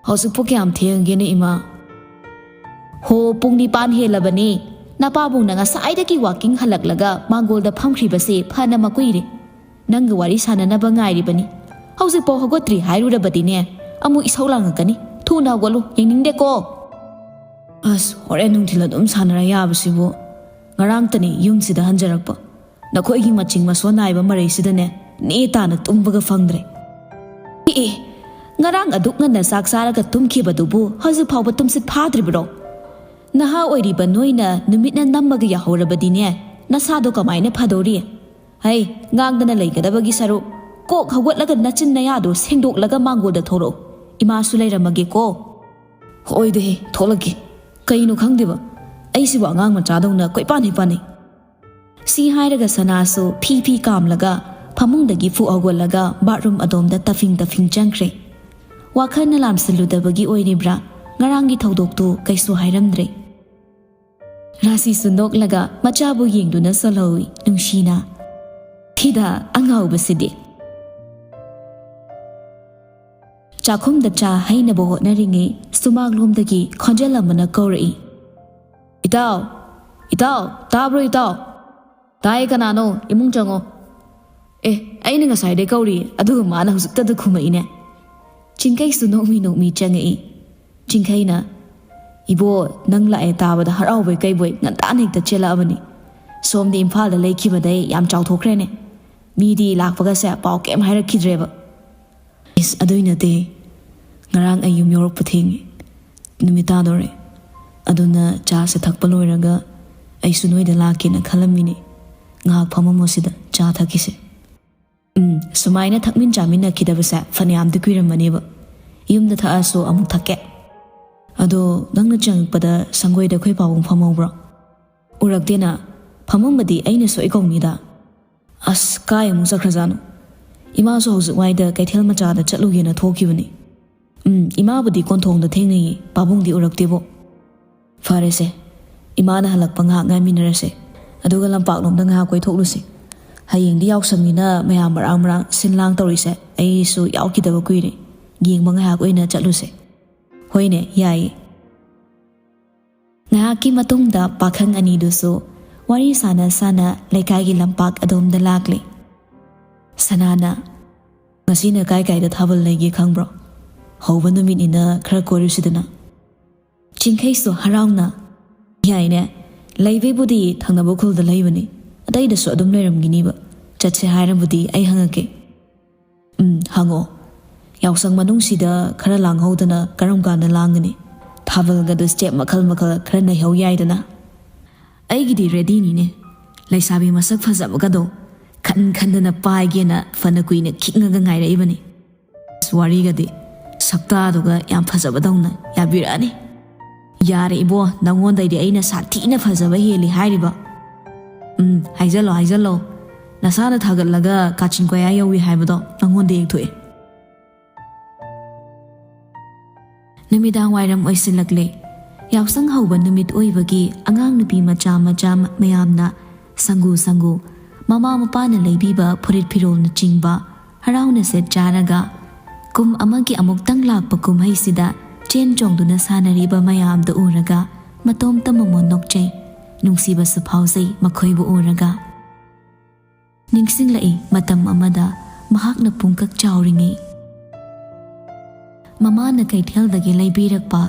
"ꯍꯧꯖꯤꯛꯄꯨ ꯀꯌꯥꯝ ꯊꯦꯡꯉꯒꯦꯅꯦ, ꯏꯃꯥ?" "ꯍꯣ, ꯄꯨꯡ ꯅꯤꯄꯥꯟ ꯍꯦꯜꯂꯕꯅꯤ꯫ ꯅꯄꯥꯕꯨꯡꯅ ꯉꯁꯥꯏꯗꯒꯤ ꯋꯥꯀꯤꯡ ꯍꯜꯂꯛꯂꯒ ꯃꯥꯡꯒꯣꯜꯗ ꯐꯝꯈ꯭ꯔꯤꯕꯁꯦ ꯐꯅ ꯃꯀꯨꯏꯔꯦ꯫ ꯅꯪꯒ ꯋꯥꯔꯤ ꯁꯥꯟꯅꯅꯕ ꯉꯥꯏꯔꯤꯕꯅꯤ꯫ ꯍꯧꯖꯤꯛꯐꯥꯎ ꯍꯧꯒꯠꯇ꯭ꯔꯤ ꯍꯥꯏꯔꯨꯔꯕꯗꯤꯅꯦ, ꯑꯃꯨꯛ ꯏꯁꯧ ꯂꯥꯡꯉꯛꯀꯅꯤ꯫ ꯊꯨꯅ ꯍꯧꯒꯠꯂꯨ, ꯌꯦꯡꯅꯤꯡꯗꯦꯀꯣ꯫" "ꯑꯁ, ꯍꯣꯔꯦꯟ ꯅꯨꯡꯊꯤꯜ ꯑꯗꯨꯝ ꯁꯥꯟꯅꯔ ꯌꯥꯕꯁꯤꯕꯨ꯫ ꯉꯔꯥꯡꯇꯅꯤ ꯌꯨꯝꯁꯤꯗ ꯍꯟꯖꯔꯛꯄ꯫ ꯅꯈꯣꯏꯒꯤ ꯃꯆꯤꯡ ꯃꯁꯣꯟ ꯅꯥꯏꯕ ꯃꯔꯩꯁꯤꯗꯅꯦ, ꯅꯦ ꯇꯥꯅ ꯇꯨꯝꯕꯒ ꯐꯪꯗ꯭ꯔꯦ꯫" "ꯑꯦ, ꯑꯦ, ꯉꯔꯥꯡ ꯑꯗꯨꯛ ꯉꯟꯅ ꯆꯥꯛ ꯆꯥꯔꯒ ꯇꯨꯝꯈꯤꯕꯗꯨꯕꯨ ꯍꯧꯖꯤꯛ ꯐꯥꯎꯕ ꯇꯨꯝꯁꯤꯠ ꯐꯥꯗ꯭ꯔꯤꯕꯔꯣ? ꯅꯍꯥ ꯑꯣꯏꯔꯤꯕ ꯅꯣꯏꯅ ꯅꯨꯃꯤꯠꯅ ꯅꯝꯃꯒ ꯌꯥꯍꯧꯔꯕꯗꯤꯅꯦ, ꯅꯁꯥꯗꯣ ꯀꯃꯥꯏꯅ ꯐꯗꯧꯔꯤ? ꯍꯩ, ꯉꯥꯡꯗꯅ ꯂꯩꯒꯗꯕꯒꯤ ꯁꯔꯨꯛ, ꯀꯣꯛ ꯍꯧꯒꯠꯂꯒ ꯅꯆꯤꯟ ꯅꯌꯥꯗꯣ ꯁꯦꯡꯗꯣꯛꯂꯒ ꯃꯥꯡꯒꯣꯜꯗ ꯊꯣꯔꯛꯎ꯫ ꯏꯃꯥꯁꯨ ꯂꯩꯔꯝꯃꯒꯦꯀꯣ꯫" "ꯍꯣꯏꯗꯍꯦ, ꯊꯣꯛꯂꯛꯀꯦ꯫ ꯀꯩꯅꯣ ꯈꯪꯗꯦꯕ, ꯑꯩꯁꯤꯕꯨ ꯑꯉꯥꯡ ꯃꯆꯥꯗꯧꯅ ꯀꯣꯏꯄꯥꯟ ꯍꯦꯛ ꯄꯥꯟꯅꯩ꯫" ꯁꯤ ꯍꯥꯏꯔꯒ ꯁꯅꯥꯁꯨ ꯐꯤ ꯐꯤ ꯀꯥꯝꯂꯒ ꯐꯃꯨꯡꯗꯒꯤ ꯐꯨꯛ ꯍꯧꯒꯠꯂꯒ ꯕꯥꯠꯔꯨꯝ ꯑꯗꯣꯝꯗ ꯇꯐꯤꯡ ꯇꯐꯤꯡ ꯆꯪꯈ꯭ꯔꯦ꯫ ꯋꯥꯈꯜꯅ ꯂꯥꯝꯁꯤꯜꯂꯨꯗꯕꯒꯤ ꯑꯣꯏꯔꯤꯕ꯭ꯔꯥ, ꯉꯔꯥꯡꯒꯤ ꯊꯧꯗꯣꯛꯇꯨ ꯀꯩꯁꯨ ꯍꯥꯏꯔꯝꯗ꯭ꯔꯦ꯫ ꯔꯥꯁꯤꯁꯨ ꯅꯣꯛꯂꯒ ꯃꯆꯥꯕꯨ ꯌꯦꯡꯗꯨꯅ ꯁꯣꯜꯍꯧꯏ ꯅꯨꯡꯁꯤꯅ꯫ "ꯐꯤꯗ ꯑꯉꯥꯎꯕꯁꯤꯗꯤ!" ꯆꯥꯛꯈꯨꯝꯗ ꯆꯥ ꯍꯩꯅꯕ ꯍꯣꯠꯅꯔꯤꯉꯩ ꯁꯨꯃꯥꯡꯂꯣꯝꯗꯒꯤ ꯈꯣꯟꯖꯦꯜ ꯑꯃꯅ ꯀꯧꯔꯛꯏ꯫ "ꯏꯇꯥꯎ! ꯏꯇꯥꯎ! ꯇꯥꯕ꯭ꯔꯣ ꯏꯇꯥꯎ?" "ꯇꯥꯏ, ꯀꯅꯥꯅꯣ? ꯏꯃꯨꯡ ꯆꯪꯉꯣ꯫" "ꯑꯦ, ꯑꯩꯅ ꯉꯁꯥꯏꯗꯩ ꯀꯧꯔꯤ, ꯑꯗꯨꯒ ꯃꯥꯅ ꯍꯧꯖꯤꯛꯇꯗ ꯈꯨꯝꯃꯛꯏꯅꯦ꯫" ꯆꯤꯡꯈꯩꯁꯨ ꯅꯣꯛꯃꯤ ꯅꯣꯛꯃꯤ ꯆꯪꯉꯛꯏ꯫ ꯆꯤꯡꯈꯩꯅ, "ꯏꯕꯣ, ꯅꯪ ꯂꯥꯛꯑꯦ ꯇꯥꯕꯗ ꯍꯔꯥꯎꯕꯣꯏ ꯀꯩꯕꯣꯏ ꯉꯟꯇꯥꯅ ꯍꯦꯛꯇ ꯆꯦꯜꯂꯛꯑꯕꯅꯤ꯫ ꯁꯣꯝꯗꯤ ꯏꯝꯐꯥꯜꯗ ꯂꯩꯈꯤꯕꯗꯩ ꯌꯥꯝ ꯆꯥꯎꯊꯣꯛꯈ꯭ꯔꯦꯅꯦ꯫ ꯃꯤꯗꯤ ꯂꯥꯛꯄꯒꯁꯦ ꯄꯥꯎ ꯀꯩꯝ ꯍꯥꯏꯔꯛꯈꯤꯗ꯭ꯔꯦꯕ꯫" "ꯏꯁ, ꯑꯗꯨꯏ ꯅꯠꯇꯦ꯫ ꯉꯔꯥꯡ ꯑꯩ ꯌꯨꯝ ꯌꯧꯔꯛꯄ ꯊꯦꯡꯉꯦ꯫ ꯅꯨꯃꯤꯠ ꯇꯥꯗꯣꯔꯦ꯫ ꯑꯗꯨꯅ ꯆꯥꯁꯦ ꯊꯛꯄ ꯂꯣꯏꯔꯒ ꯑꯩꯁꯨ ꯅꯣꯏꯗ ꯂꯥꯛꯀꯦꯅ ꯈꯜꯂꯝꯃꯤꯅꯦ꯫ ꯉꯥꯏꯍꯥꯛ ꯐꯝꯃꯝꯃꯣ ꯁꯤꯗ, ꯆꯥ ꯊꯛꯈꯤꯁꯦ꯫ ꯎꯝ, ꯁꯨꯃꯥꯏꯅ ꯊꯛꯃꯤꯟ ꯆꯥꯃꯤꯟꯅꯈꯤꯗꯕꯁꯦ ꯐꯅꯌꯥꯝꯗꯤ ꯀꯨꯏꯔꯝꯃꯅꯦꯕ꯫ ꯌꯨꯝꯗ ꯊꯛꯑꯁꯨ ꯑꯃꯨꯛ ꯊꯛꯀꯦ꯫ ꯑꯗꯣ ꯅꯪꯅ ꯆꯪꯉꯛꯄꯗ ꯁꯪꯒꯣꯏꯗ ꯑꯩꯈꯣꯏ ꯄꯥꯕꯨꯡ ꯐꯝꯍꯧꯕ꯭ꯔꯣ? ꯎꯔꯛꯇꯦꯅ꯫ ꯐꯝꯃꯝꯕꯗꯤ ꯑꯩꯅ ꯁꯣꯏ ꯀꯧꯅꯤꯗ꯫ ꯑꯁ, ꯀꯥꯏ ꯑꯃꯨꯛ ꯆꯠꯈ꯭ꯔꯖꯥꯠꯅꯣ? ꯏꯃꯥꯁꯨ ꯍꯧꯖꯤꯛ ꯋꯥꯏꯗ ꯀꯩꯊꯦꯜ ꯃꯆꯥꯗ ꯆꯠꯂꯨꯒꯦꯅ ꯊꯣꯛꯈꯤꯕꯅꯤ꯫ ꯎꯝ, ꯏꯃꯥꯕꯨꯗꯤ ꯀꯣꯟꯊꯣꯡꯗ ꯊꯦꯡꯅꯩꯌꯦ, ꯄꯥꯕꯨꯡꯗꯤ ꯎꯔꯛꯇꯦꯕꯣ꯫ ꯐꯔꯦꯁꯦ, ꯏꯃꯥꯅ ꯍꯜꯂꯛꯄ ꯉꯥꯏꯍꯥꯛ ꯉꯥꯏꯃꯤꯟꯅꯔꯁꯦ, ꯑꯗꯨꯒ ꯂꯝꯄꯥꯛꯂꯣꯝꯗ ꯉꯥꯏꯍꯥꯛ ꯀꯣꯏꯊꯣꯛꯂꯨꯁꯤ꯫ ꯍꯌꯦꯡꯗꯤ ꯌꯥꯎꯁꯪꯅꯤꯅ ꯃꯌꯥꯝ ꯃꯔꯥꯡ ꯃꯔꯥꯡ ꯁꯤꯟ ꯂꯥꯡ ꯇꯧꯔꯤꯁꯦ ꯑꯩꯁꯨ ꯌꯥꯎꯈꯤꯗꯕ ꯀꯨꯏꯔꯦ꯫ ꯌꯦꯡꯕ ꯉꯥꯏꯍꯥꯛ ꯑꯣꯏꯅ ꯆꯠꯂꯨꯁꯦ꯫ ꯍꯣꯏꯅꯦ, ꯌꯥꯏꯌꯦ꯫ ꯉꯥꯏꯍꯥꯛꯀꯤ ꯃꯇꯨꯡꯗ ꯄꯥꯈꯪ ꯑꯅꯤꯗꯨꯁꯨ ꯋꯥꯔꯤ ꯁꯥꯟꯅ ꯁꯥꯟꯅ ꯂꯩꯀꯥꯏꯒꯤ ꯂꯝꯄꯥꯛ ꯑꯗꯣꯝꯗ ꯂꯥꯛꯂꯦ꯫ ꯁꯅꯥꯅ, "ꯉꯁꯤꯅ ꯀꯥꯏ ꯀꯥꯏꯗ ꯊꯥꯕꯜ ꯂꯩꯒꯦ ꯈꯪꯕ꯭ꯔꯣ? ꯍꯧꯕ ꯅꯨꯃꯤꯠꯅꯤꯅ ꯈꯔ ꯀꯣꯏꯔꯨꯁꯤꯗꯅ?" ꯆꯤꯡꯈꯩꯁꯨ ꯍꯔꯥꯎꯅ, "ꯌꯥꯏꯅꯦ, ꯂꯩꯕꯩꯕꯨꯗꯤ ꯊꯪꯅꯕ ꯈꯨꯜꯗ ꯂꯩꯕꯅꯤ, ꯑꯇꯩꯗꯁꯨ ꯑꯗꯨꯝ ꯂꯩꯔꯝꯒꯤꯅꯤꯕ꯫ ꯆꯠꯁꯦ ꯍꯥꯏꯔꯕꯨꯗꯤ ꯑꯩ ꯍꯪꯉꯛꯀꯦ꯫" "ꯎꯝ, ꯍꯪꯉꯣ꯫ ꯌꯥꯎꯁꯪ ꯃꯅꯨꯡꯁꯤꯗ ꯈꯔ ꯂꯥꯡꯍꯧꯗꯅ ꯀꯔꯝ ꯀꯥꯟꯗ ꯂꯥꯡꯒꯅꯤ? ꯊꯥꯕꯜꯒꯗꯨ step ꯃꯈꯜ ꯃꯈꯜ ꯈꯔ ꯅꯩꯍꯧ ꯌꯥꯏꯗꯅ꯫" "ꯑꯩꯒꯤꯗꯤ readyꯅꯤꯅꯦ꯫ ꯂꯩꯁꯥꯕꯤ ꯃꯁꯛ ꯐꯖꯕꯒꯗꯣ ꯈꯟ ꯈꯟꯗꯅ ꯄꯥꯏꯒꯦꯅ ꯐꯅ ꯀꯨꯏꯅ ꯈꯤꯛꯉꯒ ꯉꯥꯏꯔꯛꯏꯕꯅꯤ꯫" ꯑꯁ, ꯋꯥꯔꯤꯒꯗꯤ ꯁꯛꯇꯥꯗꯨꯒ ꯌꯥꯝ ꯐꯖꯕꯗꯧꯅ ꯌꯥꯕꯤꯔꯛꯑꯅꯤ꯫ "ꯌꯥꯔꯦ ꯏꯕꯣ, ꯅꯪꯉꯣꯟꯗꯩꯗꯤ ꯑꯩꯅ ꯁꯥꯊꯤꯅ ꯐꯖꯕ ꯍꯦꯜꯂꯤ ꯍꯥꯏꯔꯤꯕ꯫ ꯎꯝ, ꯍꯥꯏꯖꯜꯂꯣ, ꯍꯥꯏꯖꯜꯂꯣ꯫ ꯅꯁꯥꯅ ꯊꯥꯒꯠꯂꯒ ꯀꯥꯆꯤꯟ ꯀꯣꯌꯥ ꯌꯧꯏ ꯍꯥꯏꯕꯗꯣ ꯅꯪꯉꯣꯟꯗ ꯌꯦꯡꯊꯣꯛꯑꯦ꯫" ꯅꯨꯃꯤꯗꯥꯡ ꯋꯥꯏꯔꯝ ꯑꯣꯏꯁꯤꯜꯂꯛꯂꯦ꯫ ꯌꯥꯎꯁꯪ ꯍꯧꯕ ꯅꯨꯃꯤꯠ ꯑꯣꯏꯕꯒꯤ ꯑꯉꯥꯡ ꯅꯨꯄꯤ ꯃꯆꯥ ꯃꯆꯥ ꯃꯌꯥꯝꯅ ꯁꯪꯒꯨ ꯁꯪꯒꯨ, ꯃꯃꯥ ꯃꯄꯥꯅ ꯂꯩꯕꯤꯕ ꯐꯨꯔꯤꯠ ꯐꯤꯔꯣꯜꯅꯆꯤꯡꯕ ꯍꯔꯥꯎꯅ ꯁꯦꯠ ꯆꯥꯔꯒ, ꯀꯨꯝ ꯑꯃꯒꯤ ꯑꯃꯨꯛꯇꯪ ꯂꯥꯛꯄ ꯀꯨꯝꯍꯩꯁꯤꯗ ꯆꯦꯟ ꯆꯣꯡꯗꯨꯅ ꯁꯥꯟꯅꯔꯤꯕ ꯃꯌꯥꯝꯗꯨ ꯎꯔꯒ ꯃꯇꯣꯝꯇ ꯃꯃꯣꯟ ꯅꯣꯛꯆꯩ꯫ ꯅꯨꯡꯁꯤꯕꯁꯨ ꯐꯥꯎꯖꯩ ꯃꯈꯣꯏꯕꯨ ꯎꯔꯒ꯫ ꯅꯤꯡꯁꯤꯡꯂꯛꯏ ꯃꯇꯝ ꯑꯃꯗ ꯃꯍꯥꯛꯅ ꯄꯨꯡꯀꯛ ꯆꯥꯎꯔꯤꯉꯩ꯫ ꯃꯃꯥꯅ ꯀꯩꯊꯦꯜꯗꯒꯤ ꯂꯩꯕꯤꯔꯛꯄ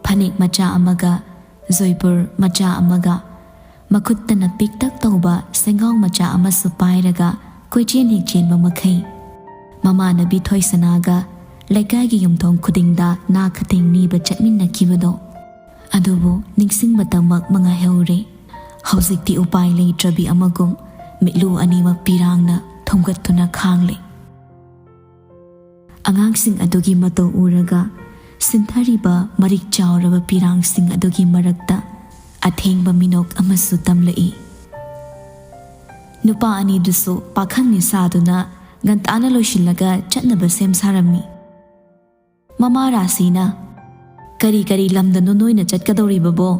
ꯐꯅꯦꯛ ꯃꯆꯥ ꯑꯃꯒ, ꯖꯣꯏꯄꯨꯔ ꯃꯆꯥ ꯑꯃꯒ, ꯃꯈꯨꯠꯇꯅ ꯄꯤꯛꯇꯛ ꯇꯧꯕ ꯁꯦꯡꯒꯥꯎ ꯃꯆꯥ ꯑꯃꯁꯨ ꯄꯥꯏꯔꯒ ꯀꯣꯏꯆꯦꯟ ꯍꯦꯛ ꯆꯦꯟꯕ ꯃꯈꯩ꯫ ꯃꯃꯥꯟꯅꯕꯤ ꯊꯣꯏꯁꯅꯥꯒ ꯂꯩꯀꯥꯏꯒꯤ ꯌꯨꯝꯊꯣꯡ ꯈꯨꯗꯤꯡꯗ ꯅꯥ ꯈꯇꯦꯡ ꯅꯤꯕ ꯆꯠꯃꯤꯟꯅꯈꯤꯕꯗꯣ꯫ ꯑꯗꯨꯕꯨ ꯅꯤꯡꯁꯤꯡꯕꯇꯃꯛ ꯃꯉꯥꯏꯍꯧꯔꯦ꯫ ꯍꯧꯖꯤꯛꯇꯤ ꯎꯄꯥꯏ ꯂꯩꯇ꯭ꯔꯕꯤ ꯑꯃꯒꯨꯝ ꯃꯤꯠꯂꯨ ꯑꯅꯤꯃꯛ ꯄꯤꯔꯥꯡꯅ ꯊꯨꯝꯒꯠꯇꯨꯅ ꯈꯥꯡꯂꯦ꯫ ꯑꯉꯥꯡꯁꯤꯡ ꯑꯗꯨꯒꯤ ꯃꯇꯧ ꯎꯔꯒ ꯁꯤꯟꯊꯔꯤꯕ ꯃꯔꯤꯛ ꯆꯥꯎꯔꯕ ꯄꯤꯔꯥꯡꯁꯤꯡ ꯑꯗꯨꯒꯤ ꯃꯔꯛꯇ ꯑꯊꯦꯡꯕ ꯃꯤꯅꯣꯛ ꯑꯃꯁꯨ ꯇꯝꯂꯛꯏ꯫ ꯅꯨꯄꯥ ꯑꯅꯤꯗꯨꯁꯨ ꯄꯥꯈꯪꯅꯤ ꯁꯥꯗꯨꯅ ꯉꯟꯇꯥꯅ ꯂꯣꯏꯁꯤꯜꯂꯒ ꯆꯠꯅꯕ ꯁꯦꯝ ꯁꯥꯔꯝꯃꯤ꯫ ꯃꯃꯥ ꯔꯥꯁꯤꯅ, "ꯀꯔꯤ ꯀꯔꯤ ꯂꯝꯗꯅꯣ ꯅꯣꯏꯅ ꯆꯠꯀꯗꯧꯔꯤꯕꯕꯣ?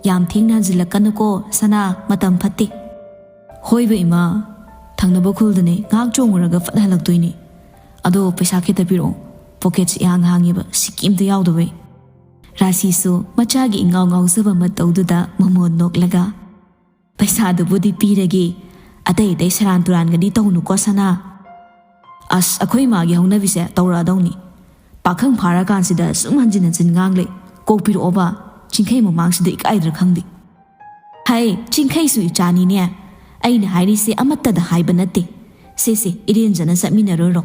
ꯌꯥꯝ ꯊꯦꯡꯅ ꯍꯟꯖꯤꯜꯂꯛꯀꯅꯨꯀꯣ ꯁꯅꯥ, ꯃꯇꯝ ꯐꯠꯇꯦ꯫" "ꯍꯣꯏꯕ ꯏꯃꯥ, ꯊꯪꯅꯕ ꯈꯨꯜꯗꯅꯦ, ꯉꯥꯏꯍꯥꯛ ꯆꯣꯡꯉꯨꯔꯒ ꯐꯠ ꯍꯜꯂꯛꯇꯣꯏꯅꯦ꯫ ꯑꯗꯣ ꯄꯩꯁꯥ ꯈꯤꯇ ꯄꯤꯔꯛꯑꯣ, ꯄꯣꯀꯦꯠꯁꯦ ꯏꯍꯥꯡ ꯍꯥꯡꯉꯦꯕ, ꯁꯤꯀꯤ ꯑꯝꯇ ꯌꯥꯎꯗꯕꯩ꯫" ꯔꯥꯁꯤꯁꯨ ꯃꯆꯥꯒꯤ ꯏꯉꯥꯎ ꯉꯥꯎꯖꯕ ꯃꯇꯧꯗꯨꯗ ꯃꯃꯣꯟ ꯅꯣꯛꯂꯒ, "ꯄꯩꯁꯥꯗꯨꯕꯨꯗꯤ ꯄꯤꯔꯒꯦ, ꯑꯇꯩ ꯑꯇꯩ ꯁꯦꯔꯥꯟ ꯇꯨꯔꯥꯟꯒꯗꯤ ꯇꯧꯅꯨꯀꯣ ꯁꯅꯥ꯫" "ꯑꯁ, ꯑꯩꯈꯣꯏ ꯏꯃꯥꯒꯤ ꯍꯧꯅꯕꯤꯁꯦ ꯇꯧꯔꯛꯑꯗꯧꯅꯤ꯫ ꯄꯥꯈꯪ ꯐꯥꯔꯀꯥꯟꯁꯤꯗ ꯁꯨꯝ ꯍꯟꯖꯤꯟ ꯍꯟꯖꯤꯟ ꯉꯥꯡꯂꯦ꯫ ꯀꯣꯛꯄꯤꯔꯛꯑꯣꯕ, ꯆꯤꯡꯈꯩ ꯃꯃꯥꯡꯁꯤꯗ ꯏꯀꯥꯏꯗ꯭ꯔꯥ ꯈꯪꯗꯦ꯫" "ꯍꯩ, ꯆꯤꯡꯈꯩꯁꯨ ꯏꯆꯥꯅꯤꯅꯦ꯫ ꯑꯩꯅ ꯍꯥꯏꯔꯤꯁꯦ ꯑꯃꯠꯇꯗ ꯍꯥꯏꯕ ꯅꯠꯇꯦ꯫ ꯁꯦ ꯁꯦ, ꯏꯔꯦꯟꯖꯅ ꯆꯠꯃꯤꯟꯅꯔꯨꯔꯣ꯫"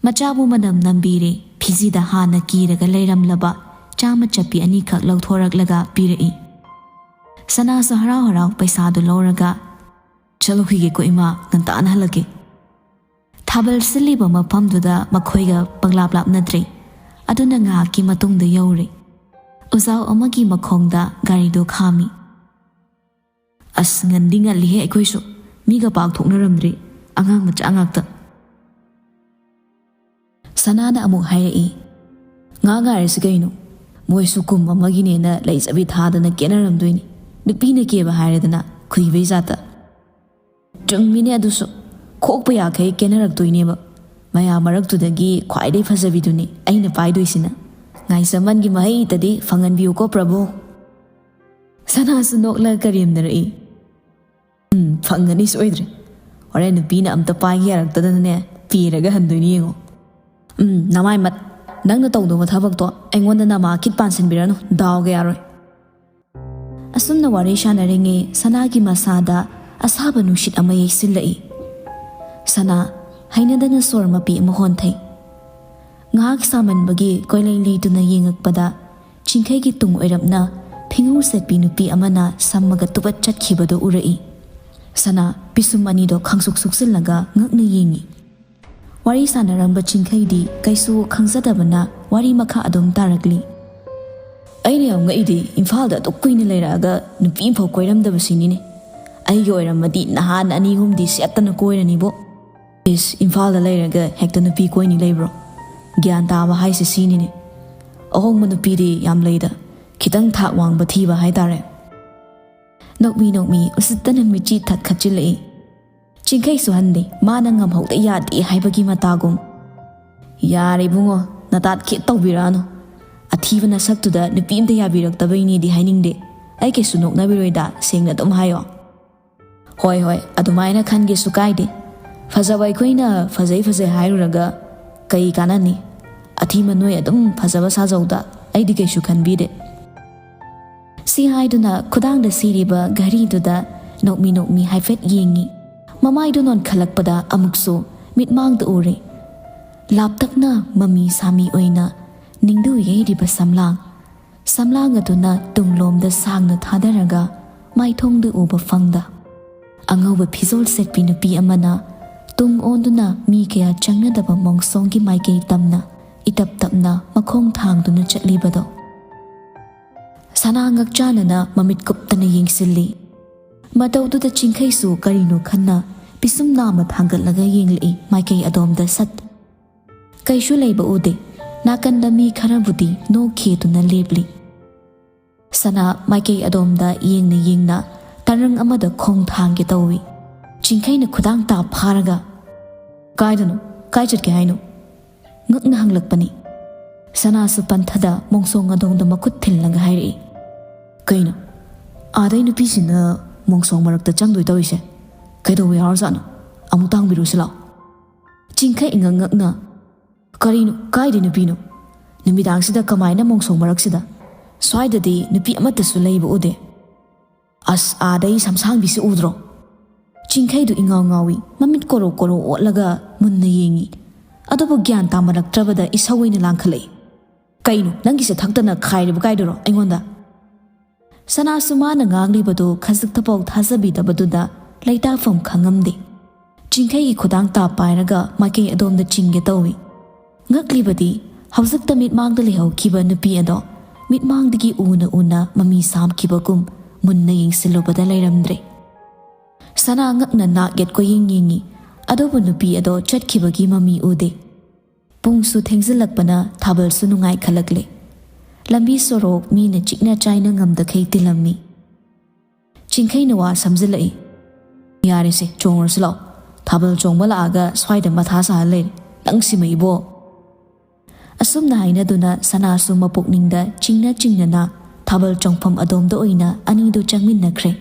ꯃꯆꯥꯕꯨ ꯃꯅꯝ ꯅꯝꯕꯤꯔꯦ꯫ ꯐꯤꯖꯤꯗ ꯍꯥꯟꯅ ꯀꯤꯔꯒ ꯂꯩꯔꯝꯂꯕ ꯆꯥꯃ ꯆꯠꯄꯤ ꯑꯅꯤꯈꯛ ꯂꯧꯊꯣꯔꯛꯂꯒ ꯄꯤꯔꯛꯏ꯫ ꯁꯅꯥꯁꯨ ꯍꯔꯥꯎ ꯍꯔꯥꯎ ꯄꯩꯁꯥꯗꯨ ꯂꯧꯔꯒ, "ꯆꯠꯂꯨꯈꯤꯒꯦꯀꯣ ꯏꯃꯥ, ꯉꯟꯇꯥꯅ ꯍꯜꯂꯛꯀꯦ꯫" ꯊꯥꯕꯜ ꯁꯤꯜꯂꯤꯕ ꯃꯐꯝꯗꯨꯗ ꯃꯈꯣꯏꯒ ꯄꯪꯂꯥꯞ ꯂꯥꯞꯅꯗ꯭ꯔꯦ꯫ ꯑꯗꯨꯅ ꯉꯥꯏꯍꯥꯛꯀꯤ ꯃꯇꯨꯡꯗ ꯌꯧꯔꯦ꯫ ꯎꯖꯥꯎ ꯑꯃꯒꯤ ꯃꯈꯣꯡꯗ ꯒꯥꯔꯤꯗꯨ ꯈꯥꯝꯃꯤ꯫ "ꯑꯁ, ꯉꯟꯗꯤ ꯉꯜꯂꯤꯍꯦ ꯑꯩꯈꯣꯏꯁꯨ꯫ ꯃꯤꯒ ꯄꯥꯛ ꯊꯣꯛꯅꯔꯝꯗ꯭ꯔꯤ꯫ ꯑꯉꯥꯡ ꯃꯆꯥ ꯉꯥꯛꯇ꯫" ꯁꯅꯥꯅ ꯑꯃꯨꯛ ꯍꯥꯏꯔꯛꯏ, "ꯉꯥ ꯉꯥꯏꯔꯁꯤ ꯀꯩꯅꯣ? ꯃꯣꯏꯁꯨ ꯀꯨꯝ ꯑꯃꯒꯤꯅꯦꯅ ꯂꯩꯖꯕꯤ ꯊꯥꯗꯅ ꯀꯦꯅꯔꯝꯗꯣꯏꯅꯤ꯫ ꯅꯨꯄꯤꯅ ꯀꯦꯕ ꯍꯥꯏꯔꯦꯗꯅ, ꯈꯨꯏꯕꯩ ꯖꯥꯠꯇ꯫" "ꯆꯨꯝꯃꯤꯅꯦ ꯑꯗꯨꯁꯨ꯫ ꯈꯣꯛꯄ ꯌꯥꯈꯩ ꯀꯦꯅꯔꯛꯇꯣꯏꯅꯦꯕ꯫ ꯃꯌꯥꯝ ꯃꯔꯛꯇꯨꯗꯒꯤ ꯈ꯭ꯋꯥꯏꯗꯩ ꯐꯖꯕꯤꯗꯨꯅꯤ ꯑꯩꯅ ꯄꯥꯏꯗꯣꯏꯁꯤꯅ꯫ ꯉꯥꯏꯖꯃꯟꯒꯤ ꯃꯍꯩꯇꯗꯤ ꯐꯪꯍꯟꯕꯤꯌꯨꯀꯣ ꯄ꯭ꯔꯚꯨ꯫" ꯁꯅꯥꯁꯨ ꯅꯣꯛꯂꯒ ꯀꯔꯦꯝꯅꯔꯛꯏ꯫ "ꯎꯝ, ꯐꯪꯒꯅꯤ ꯁꯣꯏꯗ꯭ꯔꯦ꯫ ꯍꯣꯔꯦꯟ ꯅꯨꯄꯤꯅ ꯑꯝꯇ ꯄꯥꯏꯒꯦ ꯌꯥꯔꯛꯇꯗꯅꯅꯦ, ꯄꯦꯔꯒ ꯍꯟꯗꯣꯏꯅꯤ ꯌꯦꯡꯉꯣ꯫ ꯎꯝ, ꯅꯃꯥꯏ ꯃꯠ꯫ ꯅꯪꯅ ꯇꯧꯗꯧꯕ ꯊꯕꯛꯇꯣ ꯑꯩꯉꯣꯟꯗ ꯅꯃꯥ ꯈꯤꯠ ꯄꯥꯟꯁꯤꯟꯕꯤꯔꯅꯨ, ꯗꯥꯎꯒ ꯌꯥꯔꯣꯏ꯫" ꯑꯁꯨꯝꯅ ꯋꯥꯔꯤ ꯁꯥꯟꯅꯔꯤꯉꯩ ꯁꯅꯥꯒꯤ ꯃꯁꯥꯗ ꯑꯁꯥꯕ ꯅꯨꯡꯁꯤꯠ ꯑꯃ ꯌꯩꯁꯤꯜꯂꯛꯏ꯫ ꯁꯅꯥ ꯍꯩꯅꯗꯅ ꯁꯣꯔ ꯃꯄꯤ ꯑꯃ ꯍꯣꯟꯊꯩ꯫ ꯉꯥꯏꯍꯥꯛ ꯁꯥꯃꯟꯕꯒꯤ ꯀꯣꯏꯂꯩ ꯂꯩꯇꯨꯅ ꯌꯦꯡꯉꯛꯄꯗ, ꯆꯤꯡꯈꯩꯒꯤ ꯇꯨꯡ ꯑꯣꯏꯔꯞꯅ ꯐꯤꯉꯧ ꯁꯦꯠꯄꯤ ꯅꯨꯄꯤ ꯑꯃꯅ ꯁꯝꯃꯒ ꯇꯨꯕꯠ ꯆꯠꯈꯤꯕꯗꯨ ꯎꯔꯛꯏ꯫ ꯁꯅꯥ ꯄꯤꯁꯨꯝ ꯑꯅꯤꯗꯣ ꯈꯪꯁꯨꯛ ꯁꯨꯛꯆꯤꯜꯂꯒ ꯉꯛꯅ ꯌꯦꯡꯉꯤ꯫ ꯋꯥꯔꯤ ꯁꯥꯟꯅꯔꯝꯕ ꯆꯤꯡꯈꯩꯗꯤ ꯀꯩꯁꯨ ꯈꯪꯖꯗꯕꯅ ꯋꯥꯔꯤ ꯃꯈꯥ ꯑꯗꯨꯝ ꯇꯥꯔꯛꯂꯤ꯫ "ꯑꯩꯅ ꯌꯥꯝ ꯉꯛꯏꯗꯤ, ꯏꯝꯐꯥꯜꯗ ꯑꯗꯨꯛ ꯀꯨꯏꯅ ꯂꯩꯔꯛꯑꯒ ꯅꯨꯄꯤ ꯑꯃꯐꯥꯎ ꯀꯣꯏꯔꯝꯗꯕꯁꯤꯅꯤꯅꯦ꯫ ꯑꯩꯒꯤ ꯑꯣꯏꯔꯝꯃꯗꯤ ꯅꯍꯥꯟ ꯑꯅꯤ ꯑꯍꯨꯝꯗꯤ ꯁꯦꯠꯇꯅ ꯀꯣꯏꯔꯅꯤꯕꯣ꯫ ꯏꯁ, ꯏꯝꯐꯥꯜꯗ ꯂꯩꯔꯒ ꯍꯦꯛꯇ ꯅꯨꯄꯤ ꯀꯣꯏꯅꯤ ꯂꯩꯕ꯭ꯔꯣ? ꯒ꯭ꯌꯥꯟ ꯇꯥꯕ ꯍꯥꯏꯁꯦ ꯁꯤꯅꯤꯅꯦ꯫ ꯑꯍꯣꯡꯕ ꯅꯨꯄꯤꯗꯤ ꯌꯥꯝ ꯂꯩꯗ, ꯈꯤꯇꯪ ꯊꯥꯛ ꯋꯥꯡꯕ ꯊꯤꯕ ꯍꯥꯏꯇꯥꯔꯦ꯫" ꯅꯣꯛꯃꯤ ꯅꯣꯛꯃꯤ ꯎꯁꯤꯠꯇꯅ ꯃꯤꯠꯆꯤ ꯊꯛꯈꯠꯆꯤꯜꯂꯛꯏ꯫ ꯆꯤꯡꯈꯩ ꯁꯨꯍꯟꯗꯦ, ꯃꯥꯅ ꯉꯝꯍꯧꯗ ꯌꯥꯗꯦ ꯍꯥꯏꯕꯒꯤ ꯃꯇꯥꯒꯨꯝ꯫ "ꯌꯥꯔꯦ ꯏꯕꯨꯡꯉꯣ, ꯅꯇꯥꯠ ꯈꯤꯠ ꯇꯧꯕꯤꯔꯛꯑꯅꯨ꯫ ꯑꯊꯤꯕ ꯅꯁꯛꯇꯨꯗ ꯅꯨꯄꯤ ꯑꯝꯇ ꯌꯥꯕꯤꯔꯛꯇꯕꯩꯅꯦꯗꯤ ꯍꯥꯏꯅꯤꯡꯗꯦ꯫ ꯑꯩ ꯀꯩꯁꯨ ꯅꯣꯛꯅꯕꯤꯔꯣꯏꯗ, ꯁꯦꯡꯅ ꯑꯗꯨꯝ ꯍꯥꯏꯌꯣ꯫" "ꯍꯣꯏ ꯍꯣꯏ, ꯑꯗꯨꯃꯥꯏꯅ ꯈꯟꯒꯦꯁꯨ ꯀꯥꯏꯗꯦ꯫ ꯐꯖꯕ ꯑꯩꯈꯣꯏꯅ ꯐꯖꯩ ꯐꯖꯩ ꯍꯥꯏꯔꯨꯔꯒ ꯀꯩ ꯀꯥꯟꯅꯅꯤ? ꯑꯊꯤꯕ ꯅꯣꯏ ꯑꯗꯨꯝ ꯐꯖꯕ ꯁꯥꯖꯧꯗ, ꯑꯩꯗꯤ ꯀꯩꯁꯨ ꯈꯟꯕꯤꯗꯦ꯫" ꯁꯤ ꯍꯥꯏꯗꯨꯅ ꯈꯨꯗꯥꯡꯗ ꯁꯤꯔꯤꯕ ꯘꯔꯤꯗꯨꯗ ꯅꯣꯛꯃꯤ ꯅꯣꯛꯃꯤ ꯍꯥꯏꯐꯦꯠ ꯌꯦꯡꯉꯤ꯫ ꯃꯃꯥꯏꯗꯨ ꯅꯣꯟꯈꯠꯂꯛꯄꯗ ꯑꯃꯨꯛꯁꯨ ꯃꯤꯠꯃꯥꯡꯗ ꯎꯔꯦ꯫ ꯂꯥꯞꯇꯛꯅ ꯃꯃꯤ ꯁꯥꯃꯤ ꯑꯣꯏꯅ ꯅꯤꯡꯗꯨ ꯌꯩꯔꯤꯕ ꯁꯝꯂꯥꯡ꯫ ꯁꯝꯂꯥꯡ ꯑꯗꯨꯅ ꯇꯨꯡꯂꯣꯝꯗ ꯁꯥꯡꯅ ꯊꯥꯗꯔꯒ ꯃꯥꯏꯊꯣꯡꯗꯨ ꯎꯕ ꯐꯪꯗ, ꯑꯉꯧꯕ ꯐꯤꯖꯣꯜ ꯁꯦꯠꯄꯤ ꯅꯨꯄꯤ ꯑꯃꯅ ꯇꯨꯡ ꯑꯣꯟꯗꯨꯅ ꯃꯤ ꯀꯌꯥ ꯆꯪꯅꯗꯕ ꯃꯣꯡꯁꯣꯡꯒꯤ ꯃꯥꯏꯀꯩ ꯇꯝꯅ ꯏꯇꯞ ꯇꯞꯅ ꯃꯈꯣꯡ ꯊꯥꯡꯗꯨꯅ ꯆꯠꯂꯤꯕꯗꯣ꯫ ꯁꯅꯥ ꯉꯛꯆꯥꯅꯅ ꯃꯃꯤꯠ ꯀꯨꯞꯇꯅ ꯌꯦꯡꯁꯤꯜꯂꯤ꯫ ꯃꯇꯧꯗꯨꯗ ꯆꯤꯡꯈꯩꯁꯨ ꯀꯔꯤꯅꯣ ꯈꯟꯅ ꯄꯤꯁꯨꯝ ꯅꯥꯝꯃ ꯊꯥꯡꯒꯠꯂꯒ ꯌꯦꯡꯂꯛꯏ ꯃꯥꯏꯀꯩ ꯑꯗꯣꯝꯗ ꯁꯠ꯫ ꯀꯩꯁꯨ ꯂꯩꯕ ꯎꯗꯦ꯫ ꯅꯥꯀꯟꯗ ꯃꯤ ꯈꯔꯕꯨꯗꯤ ꯅꯣꯛꯈꯤꯗꯨꯅ ꯂꯦꯞꯂꯤ꯫ ꯁꯅꯥ ꯃꯥꯏꯀꯩ ꯑꯗꯣꯝꯗ ꯌꯦꯡꯅ ꯌꯦꯡꯅ ꯇꯔꯪ ꯑꯃꯗ ꯈꯣꯡ ꯊꯥꯡꯒꯦ ꯇꯧꯏ꯫ ꯆꯤꯡꯈꯩꯅ ꯈꯨꯗꯥꯡ ꯇꯥ ꯐꯥꯔꯒ, "ꯀꯥꯏꯗꯅꯣ? ꯀꯥꯏ ꯆꯠꯀꯦ ꯍꯥꯏꯅꯣ?" ꯉꯛꯅ ꯍꯪꯂꯛꯄꯅꯤ꯫ ꯁꯅꯥꯁꯨ ꯄꯟꯊꯗ ꯃꯣꯡꯁꯣꯡ ꯑꯗꯣꯝꯗ ꯃꯈꯨꯠ ꯊꯤꯜꯂꯒ ꯍꯥꯏꯔꯛꯏ꯫ "ꯀꯩꯅꯣ? ꯑꯥꯗꯩ ꯅꯨꯄꯤꯁꯤꯡꯅ ꯃꯣꯡꯁꯣꯡ ꯃꯔꯛꯇ ꯆꯪꯗꯣꯏ ꯇꯧꯔꯤꯁꯦ? ꯀꯩꯗꯧꯕ ꯌꯥꯎꯔꯖꯥꯠꯅꯣ? ꯑꯃꯨꯛ ꯇꯥꯡꯕꯤꯔꯨꯁꯤ ꯂꯥꯛꯑꯣ꯫" ꯆꯤꯡꯈꯩ ꯏꯉꯛ ꯉꯛꯅ, "ꯀꯔꯤꯅꯣ? ꯀꯥꯏꯗꯩ ꯅꯨꯄꯤꯅꯣ? ꯅꯨꯃꯤꯗꯥꯡꯁꯤꯗ ꯀꯃꯥꯏꯅ ꯃꯣꯡꯁꯣꯡ ꯃꯔꯛꯁꯤꯗ? ꯁ꯭ꯋꯥꯏꯗꯗꯤ ꯅꯨꯄꯤ ꯑꯃꯠꯇꯁꯨ ꯂꯩꯕ ꯎꯗꯦ꯫" "ꯑꯁ, ꯑꯥꯗꯩ ꯁꯝꯁꯥꯡꯕꯤꯁꯤ ꯎꯗ꯭ꯔꯣ?" ꯆꯤꯡꯈꯩꯗꯨ ꯏꯉꯥꯎ ꯉꯥꯎꯏ, ꯃꯃꯤꯠ ꯀꯣꯔꯣ ꯀꯣꯔꯣ ꯑꯣꯠꯂꯒ ꯃꯨꯟꯅ ꯌꯦꯡꯏ꯫ ꯑꯗꯨꯕꯨ ꯒ꯭ꯌꯥꯟ ꯇꯥꯃꯔꯛꯇ꯭ꯔꯕꯗ ꯏꯁꯧ ꯑꯣꯏꯅ ꯂꯥꯡꯈꯠꯂꯛꯏ꯫ "ꯀꯩꯅꯣ, ꯅꯪꯒꯤꯁꯦ ꯊꯛꯇꯅ ꯈꯥꯏꯔꯤꯕ ꯀꯥꯏꯗꯨꯔꯣ ꯑꯩꯉꯣꯟꯗ?" ꯁꯅꯥꯁꯨ ꯃꯥꯅ ꯉꯥꯡꯂꯤꯕꯗꯨ ꯈꯖꯤꯛꯇꯐꯥꯎ ꯊꯥꯖꯕꯤꯗꯕꯗꯨꯗ ꯂꯩꯇꯥꯐꯝ ꯈꯪꯉꯝꯗꯦ꯫ ꯆꯤꯡꯈꯩꯒꯤ ꯈꯨꯗꯥꯡ ꯇꯥ ꯄꯥꯏꯔꯒ ꯃꯥꯏꯀꯩ ꯑꯗꯣꯝꯗ ꯆꯤꯡꯒꯦ ꯇꯧꯏ꯫ ꯉꯛꯂꯤꯕꯗꯤ ꯍꯧꯖꯤꯛꯇ ꯃꯤꯠꯃꯥꯡꯗ ꯂꯩꯍꯧꯈꯤꯕ ꯅꯨꯄꯤ ꯑꯗꯣ ꯃꯤꯠꯃꯥꯡꯗꯒꯤ ꯎꯅ ꯎꯅ ꯃꯃꯤ ꯁꯥꯝꯈꯤꯕꯒꯨꯝ ꯃꯨꯟꯅ ꯌꯦꯡꯁꯤꯜꯂꯨꯕꯗ ꯂꯩꯔꯝꯗ꯭ꯔꯦ꯫ ꯁꯅꯥ ꯉꯛꯅ ꯅꯥꯛ ꯌꯦꯠ ꯀꯣꯏꯌꯦꯡ ꯌꯦꯡꯉꯤ, ꯑꯗꯨꯕꯨ ꯅꯨꯄꯤ ꯑꯗꯣ ꯆꯠꯈꯤꯕꯒꯤ ꯃꯃꯤ ꯎꯗꯦ꯫ ꯄꯨꯡꯁꯨ ꯊꯦꯡꯖꯤꯜꯂꯛꯄꯅ ꯊꯥꯕꯜꯁꯨ ꯅꯨꯡꯉꯥꯏꯈꯠꯂꯛꯂꯦ꯫ ꯂꯝꯕꯤ ꯁꯣꯔꯣꯛ ꯃꯤꯅ ꯆꯤꯛꯅ ꯆꯥꯏꯅ ꯉꯝꯗꯈꯩ ꯇꯤꯜꯂꯝꯃꯤ꯫ ꯆꯤꯡꯈꯩꯅ ꯋꯥ ꯁꯝꯖꯤꯜꯂꯛꯏ꯫ "ꯌꯥꯔꯦꯁꯦ, ꯆꯣꯡꯉꯨꯔꯁꯤ ꯂꯥꯛꯑꯣ꯫ ꯊꯥꯕꯜ ꯆꯣꯡꯕ ꯂꯥꯛꯑꯒ ꯁ꯭ꯋꯥꯏꯗ ꯃꯊꯥ ꯁꯥꯍꯜ ꯂꯩꯔꯦ꯫ ꯅꯪꯁꯤꯃ ꯏꯕꯣ!" ꯑꯁꯨꯝꯅ ꯍꯥꯏꯅꯗꯨꯅ ꯁꯅꯥꯁꯨ ꯃꯄꯨꯛꯅꯤꯡꯗ ꯆꯤꯡꯅ ꯆꯤꯡꯅꯅ ꯊꯥꯕꯜ ꯆꯣꯡꯐꯝ ꯑꯗꯣꯝꯗ ꯑꯣꯏꯅ ꯑꯅꯤꯗꯨ ꯆꯪꯃꯤꯟꯅꯈ꯭ꯔꯦ꯫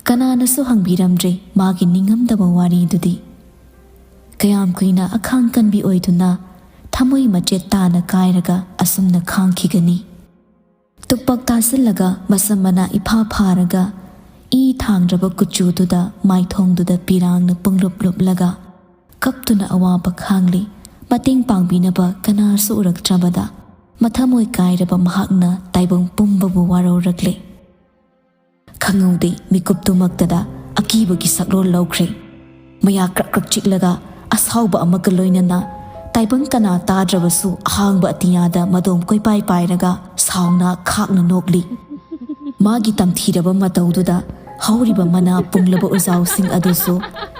ꯀꯅꯥꯅꯁꯨ ꯍꯪꯕꯤꯔꯝꯗ꯭ꯔꯦ ꯃꯥꯒꯤ ꯅꯤꯡꯉꯝꯗꯕ ꯋꯥꯔꯤꯗꯨꯗꯤ꯫ ꯀꯌꯥꯝ ꯀꯨꯏꯅ ꯑꯈꯥꯡ ꯀꯟꯕꯤ ꯑꯣꯏꯗꯨꯅ ꯊꯃꯣꯏ ꯃꯆꯦꯠ ꯇꯥꯅ ꯀꯥꯏꯔꯒ ꯑꯁꯨꯝꯅ ꯈꯥꯡꯈꯤꯒꯅꯤ? ꯇꯨꯄꯛ ꯇꯥꯁꯤꯜꯂꯒ ꯃꯁꯝ ꯃꯅꯥ ꯏꯐꯥ ꯐꯥꯔꯒ ꯏ ꯊꯥꯡꯗ꯭ꯔꯕ ꯀꯨꯆꯨꯗꯨꯗ ꯃꯥꯏꯊꯣꯡꯗꯨꯗ ꯄꯤꯔꯥꯡꯅ ꯄꯨꯡꯂꯨꯞ ꯂꯨꯞꯂꯒ ꯀꯞꯇꯨꯅ ꯑꯋꯥꯕ ꯈꯥꯡꯂꯤ꯫ ꯃꯇꯦꯡ ꯄꯥꯡꯕꯤꯅꯕ ꯀꯅꯥꯁꯨ ꯎꯔꯛꯇ꯭ꯔꯕꯗ ꯃꯊꯃꯣꯏ ꯀꯥꯏꯔꯕ ꯃꯍꯥꯛꯅ ꯇꯥꯏꯕꯪ ꯄꯨꯝꯕꯕꯨ ꯋꯥꯔꯧꯔꯛꯂꯦ꯫ ꯈꯪꯍꯧꯗꯦ ꯃꯤꯀꯨꯞꯇꯨꯃꯛꯇꯗ ꯑꯀꯤꯕꯒꯤ ꯁꯛꯂꯣꯟ ꯂꯧꯈ꯭ꯔꯦ꯫ ꯃꯌꯥ ꯀ꯭ꯔꯛ ꯀ꯭ꯔꯛ ꯆꯤꯛꯂꯒ ꯑꯁꯥꯎꯕ ꯑꯃꯒ ꯂꯣꯏꯅꯅ ꯇꯥꯏꯕꯪ ꯀꯅꯥ ꯇꯥꯗ꯭ꯔꯕꯁꯨ ꯑꯍꯥꯡꯕ ꯑꯇꯤꯌꯥꯗ ꯃꯗꯣꯝ ꯀꯣꯏꯄꯥꯏ ꯄꯥꯏꯔꯒ ꯁꯥꯎꯅ ꯈꯥꯛꯅ ꯅꯣꯛꯂꯤ꯫ ꯃꯥꯒꯤ ꯇꯝꯊꯤꯔꯕ ꯃꯇꯧꯗꯨꯗ ꯍꯧꯔꯤꯕ ꯃꯅꯥ ꯄꯨꯡꯂꯕ ꯎꯖꯥꯎꯁꯤꯡ ꯑꯗꯨꯁꯨ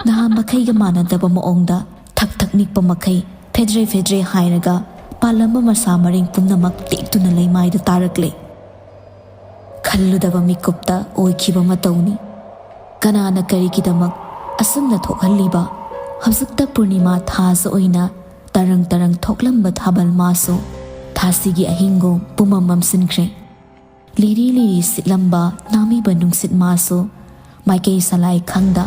ꯅꯍꯥꯟ ꯃꯈꯩꯒ ꯃꯥꯟꯅꯗꯕ ꯃꯑꯣꯡꯗ ꯊꯛ ꯊꯛ ꯅꯤꯛꯄ ꯃꯈꯩ ꯐꯦꯗ꯭ꯔꯦ ꯐꯦꯗ꯭ꯔꯦ ꯍꯥꯏꯔꯒ ꯄꯥꯜꯂꯝꯕ ꯃꯁꯥ ꯃꯔꯦꯡ ꯄꯨꯝꯅꯃꯛ ꯇꯦꯛꯇꯨꯅ ꯂꯩꯃꯥꯏꯗ ꯇꯥꯔꯛꯂꯦ꯫ ꯈꯜꯂꯨꯗꯕ ꯃꯤꯀꯨꯞꯇ ꯑꯣꯏꯈꯤꯕ ꯃꯇꯧꯅꯤ꯫ ꯀꯅꯥꯅ ꯀꯔꯤꯒꯤꯗꯃꯛ ꯑꯁꯨꯝꯅ ꯊꯣꯛꯍꯜꯂꯤꯕ? ꯍꯧꯖꯤꯛꯇ ꯄꯨꯔꯅꯤꯃꯥ ꯊꯥꯁꯨ ꯑꯣꯏꯅ ꯇꯔꯪ ꯇꯔꯪ ꯊꯣꯛꯂꯝꯕ ꯊꯥꯕꯜ ꯃꯥꯁꯨ ꯊꯥꯁꯤꯒꯤ ꯑꯍꯤꯡꯒꯨꯝ ꯄꯨꯃꯝ ꯃꯝꯁꯤꯟꯈ꯭ꯔꯦ꯫ ꯂꯤꯔꯤ ꯂꯤꯔꯤ ꯁꯤꯠꯂꯝꯕ ꯅꯥꯃꯤꯕ ꯅꯨꯡꯁꯤꯠ ꯃꯥꯁꯨ ꯃꯥꯏꯀꯩ ꯁꯂꯥꯏ ꯈꯪꯗ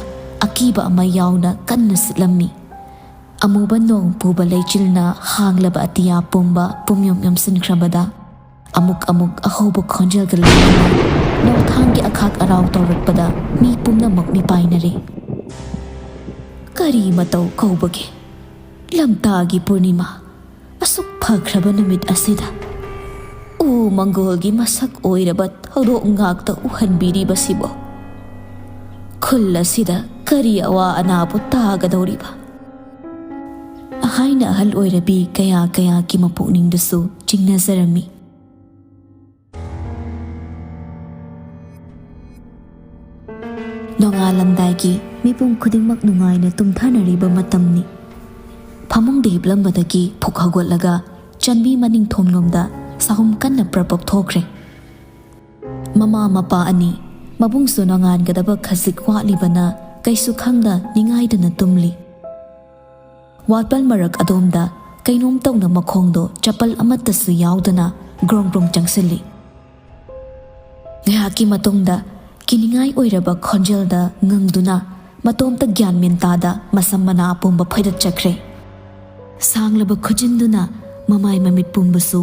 ꯑꯀꯤꯕ ꯑꯃ ꯌꯥꯎꯅ ꯀꯟꯅ ꯁꯤꯠꯂꯝꯃꯤ꯫ ꯑꯃꯨꯕ ꯅꯣꯡ ꯄꯨꯕ ꯂꯩꯆꯤꯜꯅ ꯍꯥꯡꯂꯕ ꯑꯇꯤꯌꯥ ꯄꯨꯝꯕ ꯄꯨꯝꯌꯣꯝ ꯌꯣꯝꯁꯤꯟꯈ꯭ꯔꯕꯗ ꯑꯃꯨꯛ ꯑꯃꯨꯛ ꯑꯍꯧꯕ ꯈꯣꯟꯖꯦꯜꯒ ꯂꯣꯏꯅꯅ ꯅꯣꯡꯊꯥꯡꯒꯤ ꯑꯈꯥꯛ ꯑꯔꯥꯎ ꯇꯧꯔꯛꯄꯗ ꯃꯤ ꯄꯨꯝꯅꯃꯛ ꯃꯤꯄꯥꯏꯅꯔꯦ꯫ ꯀꯔꯤ ꯃꯇꯧ ꯀꯧꯕꯒꯦ? ꯂꯝꯇꯥꯒꯤ ꯄꯨꯔꯅꯤꯃꯥ ꯑꯁꯨꯛ ꯐꯈ꯭ꯔꯕ ꯅꯨꯃꯤꯠ ꯑꯁꯤꯗ ꯎ ꯃꯪꯒꯣꯜꯒꯤ ꯃꯁꯛ ꯑꯣꯏꯔꯕ ꯊꯧꯗꯣꯛ ꯉꯥꯛꯇ ꯎꯍꯟꯕꯤꯔꯤꯕꯁꯤꯕꯣ? ꯈꯨꯜ ꯑꯁꯤꯗ ꯀꯔꯤ ꯑꯋꯥ ꯑꯅꯥꯕꯨ ꯇꯥꯒꯗꯧꯔꯤꯕ? ꯍꯥꯏꯅ ꯑꯍꯜ ꯑꯣꯏꯔꯕꯤ ꯀꯌꯥ ꯀꯌꯥꯒꯤ ꯃꯄꯨꯛꯅꯤꯡꯗꯁꯨ ꯆꯤꯡꯅꯖꯔꯝꯃꯤ꯫ ꯅꯣꯡꯉꯥꯜꯂꯝꯗꯥꯏꯒꯤ ꯃꯤꯄꯨꯝ ꯈꯨꯗꯤꯡꯃꯛ ꯅꯨꯡꯉꯥꯏꯅ ꯇꯨꯝꯊꯅꯔꯤꯕ ꯃꯇꯝꯅꯤ꯫ ꯐꯃꯨꯡꯗ ꯍꯤꯞꯂꯝꯕꯗꯒꯤ ꯐꯨꯛ ꯍꯧꯒꯠꯂꯒ ꯆꯟꯕꯤ ꯃꯅꯤꯡ ꯊꯣꯡꯂꯣꯝꯗ ꯁꯥꯍꯨꯝ ꯀꯟꯅ ꯄ꯭ꯔꯞ ꯄ꯭ꯔꯞ ꯊꯣꯛꯈ꯭ꯔꯦ꯫ ꯃꯃꯥ ꯃꯄꯥ ꯑꯅꯤ, ꯃꯕꯨꯡꯁꯨ ꯅꯣꯡꯉꯥꯟꯒꯗꯕ ꯈꯖꯤꯛ ꯋꯥꯠꯂꯤꯕꯅ ꯀꯩꯁꯨ ꯈꯪꯗ ꯅꯤꯡꯉꯥꯏꯗꯅ ꯇꯨꯝꯂꯤ꯫ ꯋꯥꯠꯄꯜ ꯃꯔꯛ ꯑꯗꯣꯝꯗ ꯀꯩꯅꯣꯝ ꯇꯧꯅ ꯃꯈꯣꯡꯗꯣ ꯆꯄꯜ ꯑꯃꯠꯇꯁꯨ ꯌꯥꯎꯗꯅ ꯒ꯭ꯔꯣꯡ ꯒ꯭ꯔꯣꯡ ꯆꯪꯁꯤꯜꯂꯤ꯫ ꯉꯥꯏꯍꯥꯛꯀꯤ ꯃꯇꯨꯡꯗ ꯀꯤꯅꯤꯡꯉꯥꯏ ꯑꯣꯏꯔꯕ ꯈꯣꯟꯖꯦꯜꯗ ꯉꯪꯗꯨꯅ ꯃꯇꯣꯝꯇ ꯒ꯭ꯌꯥꯟ ꯃꯦꯟ ꯇꯥꯗ ꯃꯁꯝ ꯃꯅꯥ ꯑꯄꯨꯝꯕ ꯐꯣꯏꯗꯠꯆꯈ꯭ꯔꯦ꯫ ꯁꯥꯡꯂꯕ ꯈꯨꯖꯤꯟꯗꯨꯅ ꯃꯃꯥꯏ ꯃꯃꯤꯠ ꯄꯨꯝꯕꯁꯨ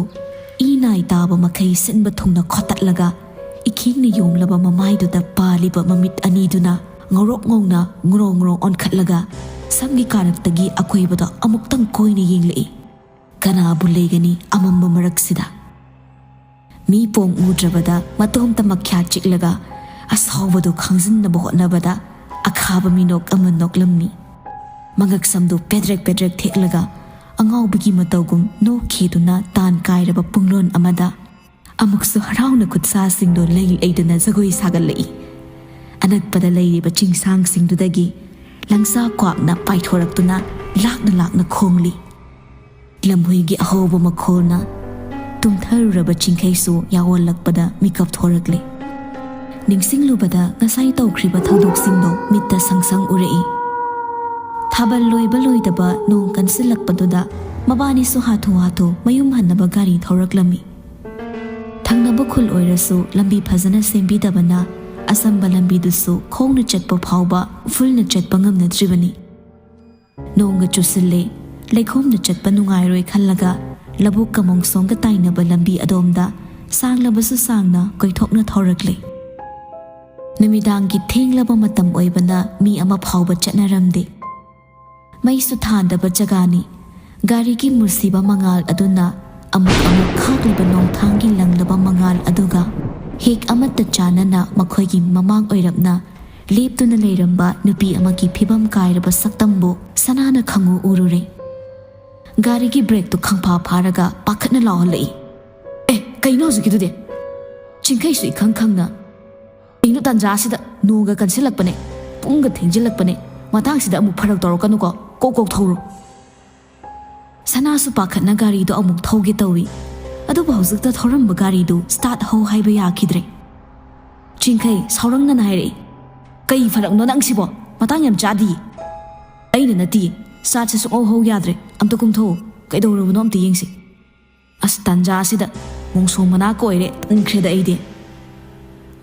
ꯏ ꯅꯥꯏ ꯇꯥꯕ ꯃꯈꯩ ꯁꯤꯟꯕ ꯊꯨꯡꯅ ꯈꯣꯠꯇꯠꯂꯒ ꯏꯈꯤꯡꯅ ꯌꯣꯝꯂꯕ ꯃꯃꯥꯏꯗꯨꯗ ꯄꯥꯜꯂꯤꯕ ꯃꯃꯤꯠ ꯑꯅꯤꯗꯨꯅ ꯉꯧꯔꯣꯛ ꯉꯧꯅ ꯉ꯭ꯔꯣ ꯉ꯭ꯔꯣ ꯑꯣꯟꯈꯠꯂꯒ ꯁꯝꯒꯤ ꯀꯥꯔꯛꯇꯒꯤ ꯑꯀꯣꯏꯕꯗ ꯑꯃꯨꯛꯇꯪ ꯀꯣꯏꯅ ꯌꯦꯡꯂꯛꯏ꯫ ꯀꯅꯥꯕꯨ ꯂꯩꯒꯅꯤ ꯑꯃꯝꯕ ꯃꯔꯛꯁꯤꯗ? ꯃꯤ ꯄꯣꯡ ꯎꯗ꯭ꯔꯕꯗ ꯃꯇꯣꯝꯇ ꯃꯈ꯭ꯌꯥ ꯆꯤꯛꯂꯒ ꯑꯁꯥꯎꯕꯗꯨ ꯈꯥꯡꯖꯤꯟꯅꯕ ꯍꯣꯠꯅꯕꯗ ꯑꯈꯥꯕ ꯃꯤꯅꯣꯛ ꯑꯃ ꯅꯣꯛꯂꯝꯃꯤ꯫ ꯃꯉꯛꯁꯝꯗꯨ ꯄꯦꯗ꯭ꯔꯦꯛ ꯄꯦꯗ꯭ꯔꯦꯛ ꯊꯦꯛꯂꯒ ꯑꯉꯥꯎꯕꯒꯤ ꯃꯇꯧꯒꯨꯝ ꯅꯣꯛꯈꯤꯗꯨꯅ ꯇꯥꯟ ꯀꯥꯏꯔꯕ ꯄꯨꯡꯂꯣꯟ ꯑꯃꯗ ꯑꯃꯨꯛꯁꯨ ꯍꯔꯥꯎꯅ ꯈꯨꯠꯁꯥꯁꯤꯡꯗꯨ ꯂꯩ ꯂꯩꯗꯨꯅ ꯖꯒꯣꯏ ꯁꯥꯒꯠꯂꯛꯏ꯫ ꯑꯅꯛꯄꯗ ꯂꯩꯔꯤꯕ ꯆꯤꯡꯁꯥꯡꯁꯤꯡꯗꯨꯗꯒꯤ ꯂꯪꯁꯥ ꯀ꯭ꯋꯥꯛꯅ ꯄꯥꯏꯊꯣꯔꯛꯇꯨꯅ ꯂꯥꯛꯅ ꯂꯥꯛꯅ ꯈꯣꯡꯂꯤ꯫ ꯂꯝꯍꯨꯏꯒꯤ ꯑꯍꯧꯕ ꯃꯈꯣꯜꯅ ꯇꯨꯝꯊꯔꯨꯔꯕ ꯆꯤꯡꯈꯩꯁꯨ ꯌꯥꯑꯣꯜꯂꯛꯄꯗ ꯃꯤꯀꯞ ꯊꯣꯔꯛꯂꯦ꯫ ꯅꯤꯡꯁꯤꯡꯂꯨꯕꯗ ꯉꯁꯥꯏ ꯇꯧꯈ꯭ꯔꯤꯕ ꯊꯧꯗꯣꯛꯁꯤꯡꯗꯣ ꯃꯤꯠꯇ ꯁꯪ ꯁꯪ ꯎꯔꯛꯏ꯫ ꯊꯥꯕꯜ ꯂꯣꯏꯕ ꯂꯣꯏꯗꯕ ꯅꯣꯡ ꯀꯟꯁꯤꯜꯂꯛꯄꯗꯨꯗ ꯃꯕꯥꯅꯤꯁꯨ ꯍꯥꯊꯨ ꯍꯥꯊꯨ ꯃꯌꯨꯝ ꯍꯟꯅꯕ ꯒꯥꯔꯤ ꯊꯧꯔꯛꯂꯝꯃꯤ꯫ ꯊꯪꯅꯕ ꯈꯨꯜ ꯑꯣꯏꯔꯁꯨ ꯂꯝꯕꯤ ꯐꯖꯅ ꯁꯦꯝꯕꯤꯗꯕꯅ ꯑꯁꯝꯕ ꯂꯝꯕꯤꯗꯨꯁꯨ ꯈꯣꯡꯅ ꯆꯠꯄ ꯐꯥꯎꯕ ꯎꯐꯨꯜꯅ ꯆꯠꯄ ꯉꯝꯅꯗ꯭ꯔꯤꯕꯅꯤ꯫ ꯅꯣꯡꯒ ꯆꯨꯁꯤꯜꯂꯦ, ꯂꯩꯈꯣꯝꯅ ꯆꯠꯄ ꯅꯨꯡꯉꯥꯏꯔꯣꯏ ꯈꯜꯂꯒ ꯂꯧꯕꯨꯛꯀ ꯃꯣꯡꯁꯣꯡꯒ ꯇꯥꯏꯅꯕ ꯂꯝꯕꯤ ꯑꯗꯣꯝꯗ ꯁꯥꯡꯂꯕꯁꯨ ꯁꯥꯡꯅ ꯀꯣꯏꯊꯣꯛꯅ ꯊꯧꯔꯛꯂꯦ꯫ ꯅꯨꯃꯤꯗꯥꯡꯒꯤ ꯊꯦꯡꯂꯕ ꯃꯇꯝ ꯑꯣꯏꯕꯅ ꯃꯤ ꯑꯃ ꯐꯥꯎꯕ ꯆꯠꯅꯔꯝꯗꯦ꯫ ꯃꯩꯁꯨ ꯊꯥꯟꯗꯕ ꯖꯒꯥꯅꯤ꯫ ꯒꯥꯔꯤꯒꯤ ꯃꯨꯁꯤꯕ ꯃꯉꯥꯜ ꯑꯗꯨꯅ ꯑꯃꯨꯛ ꯑꯃꯨꯛ ꯈꯥꯛꯂꯤꯕ ꯅꯣꯡꯊꯥꯡꯒꯤ ꯂꯪꯂꯕ ꯃꯉꯥꯜ ꯑꯗꯨꯒ ꯍꯦꯛ ꯑꯃꯠꯇ ꯆꯥꯟꯅꯅ ꯃꯈꯣꯏꯒꯤ ꯃꯃꯥꯡ ꯑꯣꯏꯔꯞꯅ ꯂꯦꯞꯇꯨꯅ ꯂꯩꯔꯝꯕ ꯅꯨꯄꯤ ꯑꯃꯒꯤ ꯐꯤꯕꯝ ꯀꯥꯏꯔꯕ ꯁꯛꯇꯝꯕꯨ ꯁꯅꯥꯅ ꯈꯪꯎ ꯎꯔꯨꯔꯦ꯫ ꯒꯥꯔꯤꯒꯤ ꯕ꯭ꯔꯦꯛꯇꯨ ꯈꯪꯐꯥ ꯐꯥꯔꯒ ꯄꯥꯈꯠꯅ ꯂꯥꯎꯍꯜꯂꯛꯏ, "ꯑꯦ, ꯀꯩꯅꯣ ꯍꯧꯖꯤꯛꯀꯤꯗꯨꯗꯤ?" ꯆꯤꯡꯈꯩꯁꯨ ꯏꯈꯪ ꯈꯪꯅ, "ꯀꯩꯅꯣ ꯇꯥꯟꯖꯥ ꯑꯁꯤꯗ? ꯅꯣꯡꯒ ꯀꯟꯁꯤꯜꯂꯛꯄꯅꯦ, ꯄꯨꯡꯒ ꯊꯦꯡꯖꯤꯜꯂꯛꯄꯅꯦ, ꯃꯇꯥꯡꯁꯤꯗ ꯑꯃꯨꯛ ꯐꯔꯛ ꯇꯧꯔꯛꯀꯅꯨꯀꯣ, ꯀꯣꯛ ꯀꯣꯛ ꯊꯧꯔꯣ꯫" ꯁꯅꯥꯁꯨ ꯄꯥꯈꯠꯅ ꯒꯥꯔꯤꯗꯣ ꯑꯃꯨꯛ ꯊꯧꯒꯦ ꯇꯧꯏ꯫ ꯑꯗꯨꯕꯨ ꯍꯧꯖꯤꯛꯇ ꯊꯧꯔꯝꯕ ꯒꯥꯔꯤꯗꯨ start ꯍꯧ ꯍꯥꯏꯕ ꯌꯥꯈꯤꯗ꯭ꯔꯦ꯫ ꯆꯤꯡꯈꯩ ꯁꯥꯎꯔꯪꯅꯅ ꯍꯥꯏꯔꯛꯏ, "ꯀꯩ ꯐꯔꯛꯅꯣ ꯅꯪꯁꯤꯕꯣ? ꯃꯇꯥꯡ ꯌꯥꯝ ꯆꯥꯗꯤꯌꯦ꯫" ꯑꯩꯅ ꯅꯠꯇꯤꯌꯦ, startꯁꯦ ꯁꯨꯡꯍꯧ ꯍꯧ ꯌꯥꯗ꯭ꯔꯦ꯫ ꯑꯝꯇ ꯀꯨꯝꯊꯧꯑꯣ, ꯀꯩꯗꯧꯔꯕꯅꯣ ꯑꯝꯇ ꯌꯦꯡꯁꯤ꯫ ꯑꯁ, ꯇꯥꯟꯖꯥ ꯑꯁꯤꯗ ꯃꯣꯡꯁꯣꯡ ꯃꯅꯥ ꯀꯣꯏꯔꯦ, ꯇꯟꯈ꯭ꯔꯦꯗ ꯑꯩꯗꯤ꯫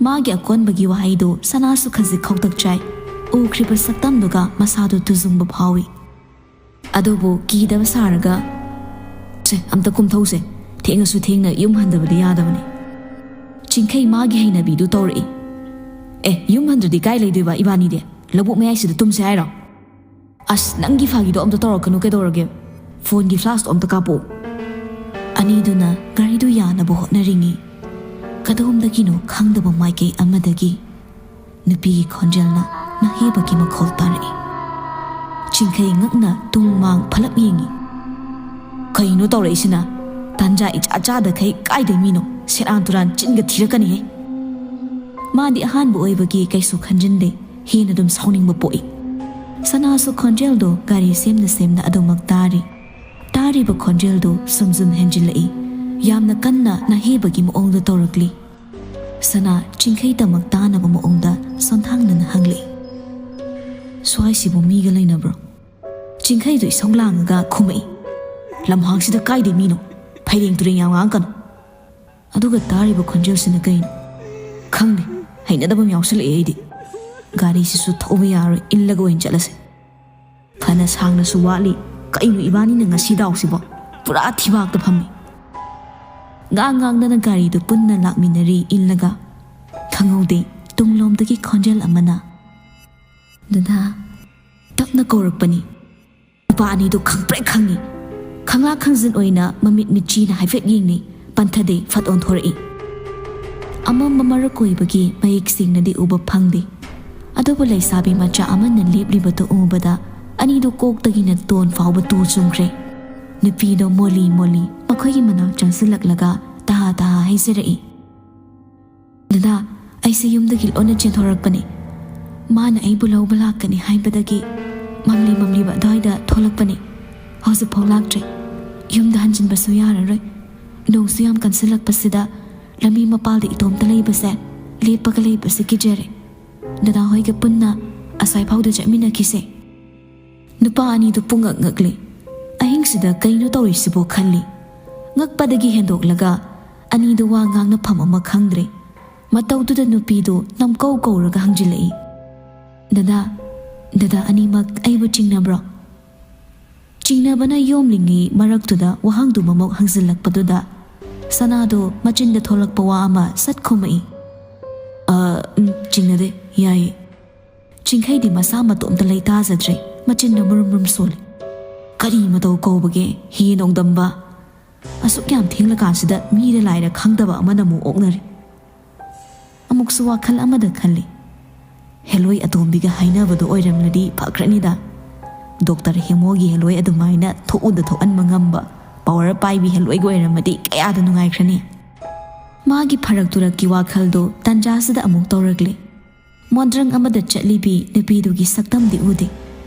ꯃꯥꯒꯤ ꯑꯀꯣꯟꯕꯒꯤ ꯋꯥꯍꯩꯗꯨ ꯁꯅꯥꯁꯨ ꯈꯖꯤꯛ ꯈꯧꯇꯛ ꯆꯥꯏ꯫ ꯎꯈ꯭ꯔꯤꯕ ꯁꯛꯇꯝꯗꯨꯒ ꯃꯁꯥꯗꯨ ꯇꯨꯖꯨꯡꯕ ꯐꯥꯎꯏ꯫ ꯑꯗꯨꯕꯨ ꯀꯤꯗꯕ ꯁꯥꯔꯒ, "ꯁꯦ, ꯑꯝꯇ ꯀꯨꯝꯊꯧꯁꯦ, ꯊꯦꯡꯉꯁꯨ ꯊꯦꯡꯅ ꯌꯨꯝ ꯍꯟꯗꯕꯗꯤ ꯌꯥꯗꯕꯅꯤ꯫" ꯆꯤꯡꯈꯩ ꯃꯥꯒꯤ ꯍꯩꯅꯕꯤꯗꯨ ꯇꯧꯔꯛꯏ꯫ "ꯑꯦ, ꯌꯨꯝ ꯍꯟꯗ꯭ꯔꯗꯤ ꯀꯥꯏ ꯂꯩꯗꯣꯏꯕ ꯏꯕꯥꯅꯤꯗꯤ? ꯂꯧꯕꯨꯛ ꯃꯌꯥꯏꯁꯤꯗ ꯇꯨꯝꯁꯦ ꯍꯥꯏꯔꯣ?" "ꯑꯁ, ꯅꯪꯒꯤ ꯐꯥꯒꯤꯗꯣ ꯑꯝꯇ ꯇꯧꯔꯛꯀꯅꯨ, ꯀꯩꯗꯧꯔꯒꯦ? ꯐꯣꯟꯒꯤ ꯐ꯭ꯂꯥꯁꯇꯣ ꯑꯝꯇ ꯀꯥꯞꯄꯛꯑꯣ꯫" ꯑꯅꯤꯗꯨꯅ ꯒꯥꯔꯤꯗꯨ ꯌꯥꯅꯕ ꯍꯣꯠꯅꯔꯤꯉꯩ, ꯀꯗꯣꯝꯗꯒꯤꯅꯣ ꯈꯪꯗꯕ ꯃꯥꯏꯀꯩ ꯑꯃꯗꯒꯤ ꯅꯨꯄꯤꯒꯤ ꯈꯣꯟꯖꯦꯜꯅ ꯅꯥꯍꯦꯕꯒꯤ ꯃꯈꯣꯜ ꯇꯥꯔꯛꯏ꯫ ꯆꯤꯡꯈꯩ ꯉꯛꯅ ꯇꯨꯡ ꯃꯥꯡ ꯐꯂꯞ ꯌꯦꯡꯉꯤ꯫ "ꯀꯩꯅꯣ ꯇꯧꯔꯛꯏꯁꯤꯅ? ꯇꯥꯟꯖꯥ ꯏꯆꯥ ꯆꯥꯗꯈꯩ ꯀꯥꯏꯗꯩ ꯃꯤꯅꯣ? ꯁꯦꯔꯥꯟ ꯇꯨꯔꯥꯟ ꯆꯤꯟꯒ ꯊꯤꯔꯛꯀꯅꯤꯍꯦ!" ꯃꯥꯗꯤ ꯑꯍꯥꯟꯕ ꯑꯣꯏꯕꯒꯤ ꯀꯩꯁꯨ ꯈꯟꯖꯤꯟꯗꯦ, ꯍꯦꯟꯅ ꯑꯗꯨꯝ ꯁꯥꯎꯅꯤꯡꯕ ꯄꯣꯛꯏ꯫ ꯁꯅꯥꯁꯨ ꯈꯣꯟꯖꯦꯜꯗꯣ ꯒꯥꯔꯤ ꯁꯦꯝꯅ ꯁꯦꯝꯅ ꯑꯗꯨꯃꯛ ꯇꯥꯔꯤ꯫ ꯇꯥꯔꯤꯕ ꯈꯣꯟꯖꯦꯜꯗꯨ ꯁꯨꯝ ꯁꯨꯝ ꯍꯦꯟꯖꯤꯜꯂꯛꯏ꯫ ꯌꯥꯝꯅ ꯀꯟꯅ ꯅꯥꯍꯦꯕꯒꯤ ꯃꯑꯣꯡꯗ ꯇꯧꯔꯛꯂꯤ꯫ ꯁꯅꯥ ꯆꯤꯡꯈꯩꯗꯃꯛ ꯇꯥꯅꯕ ꯃꯑꯣꯡꯗ ꯁꯣꯟꯊꯥꯡꯅꯅ ꯍꯪꯂꯛꯏ, "ꯁ꯭ꯋꯥꯏꯁꯤꯕꯨ ꯃꯤꯒ ꯂꯩꯅꯕ꯭ꯔꯣ?" ꯆꯤꯡꯈꯩꯗꯨ ꯏꯁꯧ ꯂꯥꯡꯉꯒ ꯈꯨꯝꯃꯛꯏ, "ꯂꯝꯍꯥꯡꯁꯤꯗ ꯀꯥꯏꯗꯩ ꯃꯤꯅꯣ? ꯐꯩꯔꯦꯡ ꯇꯨꯔꯦꯡ ꯌꯥꯝ ꯉꯥꯡꯉꯛꯀꯅꯨ꯫" ꯑꯗꯨꯒ ꯇꯥꯔꯤꯕ ꯈꯣꯟꯖꯦꯜꯁꯤꯅ ꯀꯩꯅꯣ? ꯈꯪꯗꯦ, ꯍꯩꯅꯗꯕ ꯑꯃ ꯌꯥꯎꯁꯜꯂꯛꯑꯦ ꯑꯩꯗꯤ꯫ ꯒꯥꯔꯤꯁꯤꯁꯨ ꯊꯧꯕ ꯌꯥꯔꯣꯏ, ꯏꯜꯂꯒ ꯑꯣꯏꯅ ꯆꯠꯂꯁꯦ꯫ ꯐꯅ ꯁꯥꯡꯅꯁꯨ ꯋꯥꯠꯂꯤ꯫ ꯀꯩꯅꯣ ꯏꯕꯥꯅꯤꯅ ꯉꯁꯤ ꯗꯥꯎꯁꯤꯕꯣ? ꯄꯨꯔꯥ ꯊꯤꯕꯥꯛꯇ ꯐꯝꯃꯤ꯫ ꯉꯥꯡ ꯉꯥꯡꯗꯅ ꯒꯥꯔꯤꯗꯨ ꯄꯨꯟꯅ ꯂꯥꯛꯃꯤꯟꯅꯔꯤ ꯏꯜꯂꯒ꯫ ꯈꯪꯍꯧꯗꯦ, ꯇꯨꯡꯂꯣꯝꯗꯒꯤ ꯈꯣꯟꯖꯦꯜ ꯑꯃꯅ, "ꯗꯗꯥ," ꯇꯞꯅ ꯀꯧꯔꯛꯄꯅꯤ꯫ ꯅꯨꯄꯥ ꯑꯅꯤꯗꯨ ꯈꯪꯄ꯭ꯔꯦꯛ ꯈꯪꯉꯤ꯫ ꯈꯪꯂꯥꯛ ꯈꯪꯖꯤꯟ ꯑꯣꯏꯅ ꯃꯃꯤꯠ ꯃꯤꯠꯆꯤꯅ ꯍꯥꯏꯐꯦꯠ ꯌꯦꯡꯅꯩ꯫ ꯄꯟꯊꯗꯦ, ꯐꯠ ꯑꯣꯟꯊꯣꯔꯛꯏ꯫ ꯑꯃꯝꯕ ꯃꯔꯛ ꯑꯣꯏꯕꯒꯤ ꯃꯌꯦꯛ ꯁꯦꯡꯅꯗꯤ ꯎꯕ ꯐꯪꯗꯦ꯫ ꯑꯗꯨꯕꯨ ꯂꯩꯁꯥꯕꯤ ꯃꯆꯥ ꯑꯃꯅ ꯂꯦꯞꯂꯤꯕꯗꯨ ꯎꯕꯗ ꯑꯅꯤꯗꯨ ꯀꯣꯛꯇꯒꯤꯅ ꯇꯣꯟ ꯐꯥꯎꯕ ꯇꯨ ꯆꯨꯡꯈ꯭ꯔꯦ꯫ ꯅꯨꯄꯤꯗꯣ ꯃꯣꯂꯤ ꯃꯣꯂꯤ ꯃꯈꯣꯏꯒꯤ ꯃꯅꯥꯛ ꯆꯪꯁꯤꯜꯂꯛꯂꯒ ꯇꯍꯥ ꯇꯍꯥ ꯍꯥꯏꯖꯔꯛꯏ, "ꯗꯗꯥ, ꯑꯩꯁꯦ ꯌꯨꯝꯗꯒꯤ ꯂꯣꯟꯅ ꯆꯦꯟꯊꯣꯔꯛꯄꯅꯦ꯫ ꯃꯥꯅ ꯑꯩꯕꯨ ꯂꯧꯕ ꯂꯥꯛꯀꯅꯤ ꯍꯥꯏꯕꯗꯒꯤ ꯃꯝꯂꯤ ꯃꯝꯂꯤꯕ ꯑꯗꯨꯋꯥꯏꯗ ꯊꯣꯛꯂꯛꯄꯅꯦ꯫ ꯍꯧꯖꯤꯛꯐꯥꯎ ꯂꯥꯛꯇ꯭ꯔꯤ꯫ ꯌꯨꯝꯗ ꯍꯟꯖꯤꯟꯕꯁꯨ ꯌꯥꯔꯔꯣꯏ꯫ ꯅꯣꯡꯁꯨ ꯌꯥꯝ ꯀꯟꯁꯤꯜꯂꯛꯄꯁꯤꯗ ꯂꯝꯕꯤ ꯃꯄꯥꯜꯗ ꯏꯇꯣꯝꯇ ꯂꯩꯕꯁꯦ, ꯂꯦꯞꯄꯒ ꯂꯩꯕꯁꯦ ꯀꯤꯖꯔꯦ꯫ ꯗꯗꯥ ꯍꯣꯏꯒ ꯄꯨꯟꯅ ꯑꯁ꯭ꯋꯥꯏꯐꯥꯎꯗ ꯆꯠꯃꯤꯟꯅꯈꯤꯁꯦ꯫" ꯅꯨꯄꯥ ꯑꯅꯤꯗꯨ ꯄꯨꯡꯉꯛ ꯉꯛꯂꯦ꯫ ꯑꯍꯤꯡꯁꯤꯗ ꯀꯩꯅꯣ ꯇꯧꯔꯤꯁꯤꯕꯣ ꯈꯜꯂꯤ꯫ ꯉꯛꯄꯗꯒꯤ ꯍꯦꯟꯗꯣꯛꯂꯒ ꯑꯅꯤꯗꯨ ꯋꯥ ꯉꯥꯡꯅꯐꯝ ꯑꯃ ꯈꯪꯗ꯭ꯔꯦ꯫ ꯃꯇꯧꯗꯨꯗ ꯅꯨꯄꯤꯗꯨ ꯅꯝꯀꯧ ꯀꯧꯔꯒ ꯍꯪꯖꯤꯜꯂꯛꯏ, "ꯗꯗꯥ, ꯗꯗꯥ ꯑꯅꯤꯃꯛ ꯑꯩꯕꯨ ꯆꯤꯡꯅꯕ꯭ꯔꯣ?" ꯆꯤꯡꯅꯕꯅ ꯌꯣꯝꯂꯤꯉꯩ ꯃꯔꯛꯇꯨꯗ ꯋꯥꯍꯪꯗꯨ ꯃꯃꯧ ꯍꯪꯖꯤꯜꯂꯛꯄꯗꯨꯗ ꯁꯅꯥꯗꯣ ꯃꯆꯤꯟꯗ ꯊꯣꯛꯂꯛꯄ ꯋꯥ ꯑꯃ ꯁꯠ ꯈꯨꯝꯃꯛꯏ, "ꯑ, ꯎꯝ, ꯆꯤꯡꯅꯗꯦ, ꯌꯥꯏꯌꯦ꯫" ꯆꯤꯡꯈꯩꯗꯤ ꯃꯁꯥ ꯃꯇꯣꯝꯇ ꯂꯩꯇꯥꯖꯗ꯭ꯔꯦ, ꯃꯆꯤꯟꯅ ꯃꯨꯔꯨꯝ ꯃꯨꯔꯨꯝ ꯁꯣꯜꯂꯤ꯫ ꯀꯔꯤ ꯃꯇꯧ ꯀꯧꯕꯒꯦ, ꯍꯤ ꯅꯣꯡꯗꯝꯕ? ꯑꯁꯨꯛ ꯌꯥꯝ ꯊꯦꯡꯂꯀꯥꯟꯁꯤꯗ ꯃꯤꯔ ꯂꯥꯏꯔ ꯈꯪꯗꯕ ꯑꯃꯅ ꯑꯃꯨꯛ ꯑꯣꯛꯅꯔꯤ꯫ ꯑꯃꯨꯛꯁꯨ ꯋꯥꯈꯜ ꯑꯃꯗ ꯈꯜꯂꯤ, "ꯍꯦꯂꯣꯏ ꯑꯇꯣꯝꯕꯤꯒ ꯍꯥꯏꯅꯕꯗꯣ ꯑꯣꯏꯔꯝꯂꯗꯤ ꯐꯈ꯭ꯔꯅꯤꯗ꯫ ꯗꯣꯛꯇꯔ ꯍꯦꯃꯣꯒꯤ ꯍꯦꯂꯣꯏ ꯑꯗꯨꯃꯥꯏꯅ ꯊꯣꯛꯎꯗ ꯊꯣꯛꯍꯟꯕ ꯉꯝꯕ ꯄꯋꯥꯔ ꯄꯥꯏꯕꯤ ꯍꯦꯂꯣꯏꯒ ꯑꯣꯏꯔꯝꯃꯗꯤ ꯀꯌꯥꯗ ꯅꯨꯡꯉꯥꯏꯈ꯭ꯔꯅꯤ꯫" ꯃꯥꯒꯤ ꯐꯔꯛ ꯇꯨꯔꯛꯀꯤ ꯋꯥꯈꯜꯗꯣ ꯇꯟꯖꯥꯁꯤꯗ ꯑꯃꯨꯛ ꯇꯧꯔꯛꯂꯦ꯫ ꯃꯣꯟꯗ꯭ꯔꯪ ꯑꯃꯗ ꯆꯠꯂꯤꯕꯤ ꯅꯨꯄꯤꯗꯨꯒꯤ ꯁꯛꯇꯝꯗꯤ ꯎꯗꯦ꯫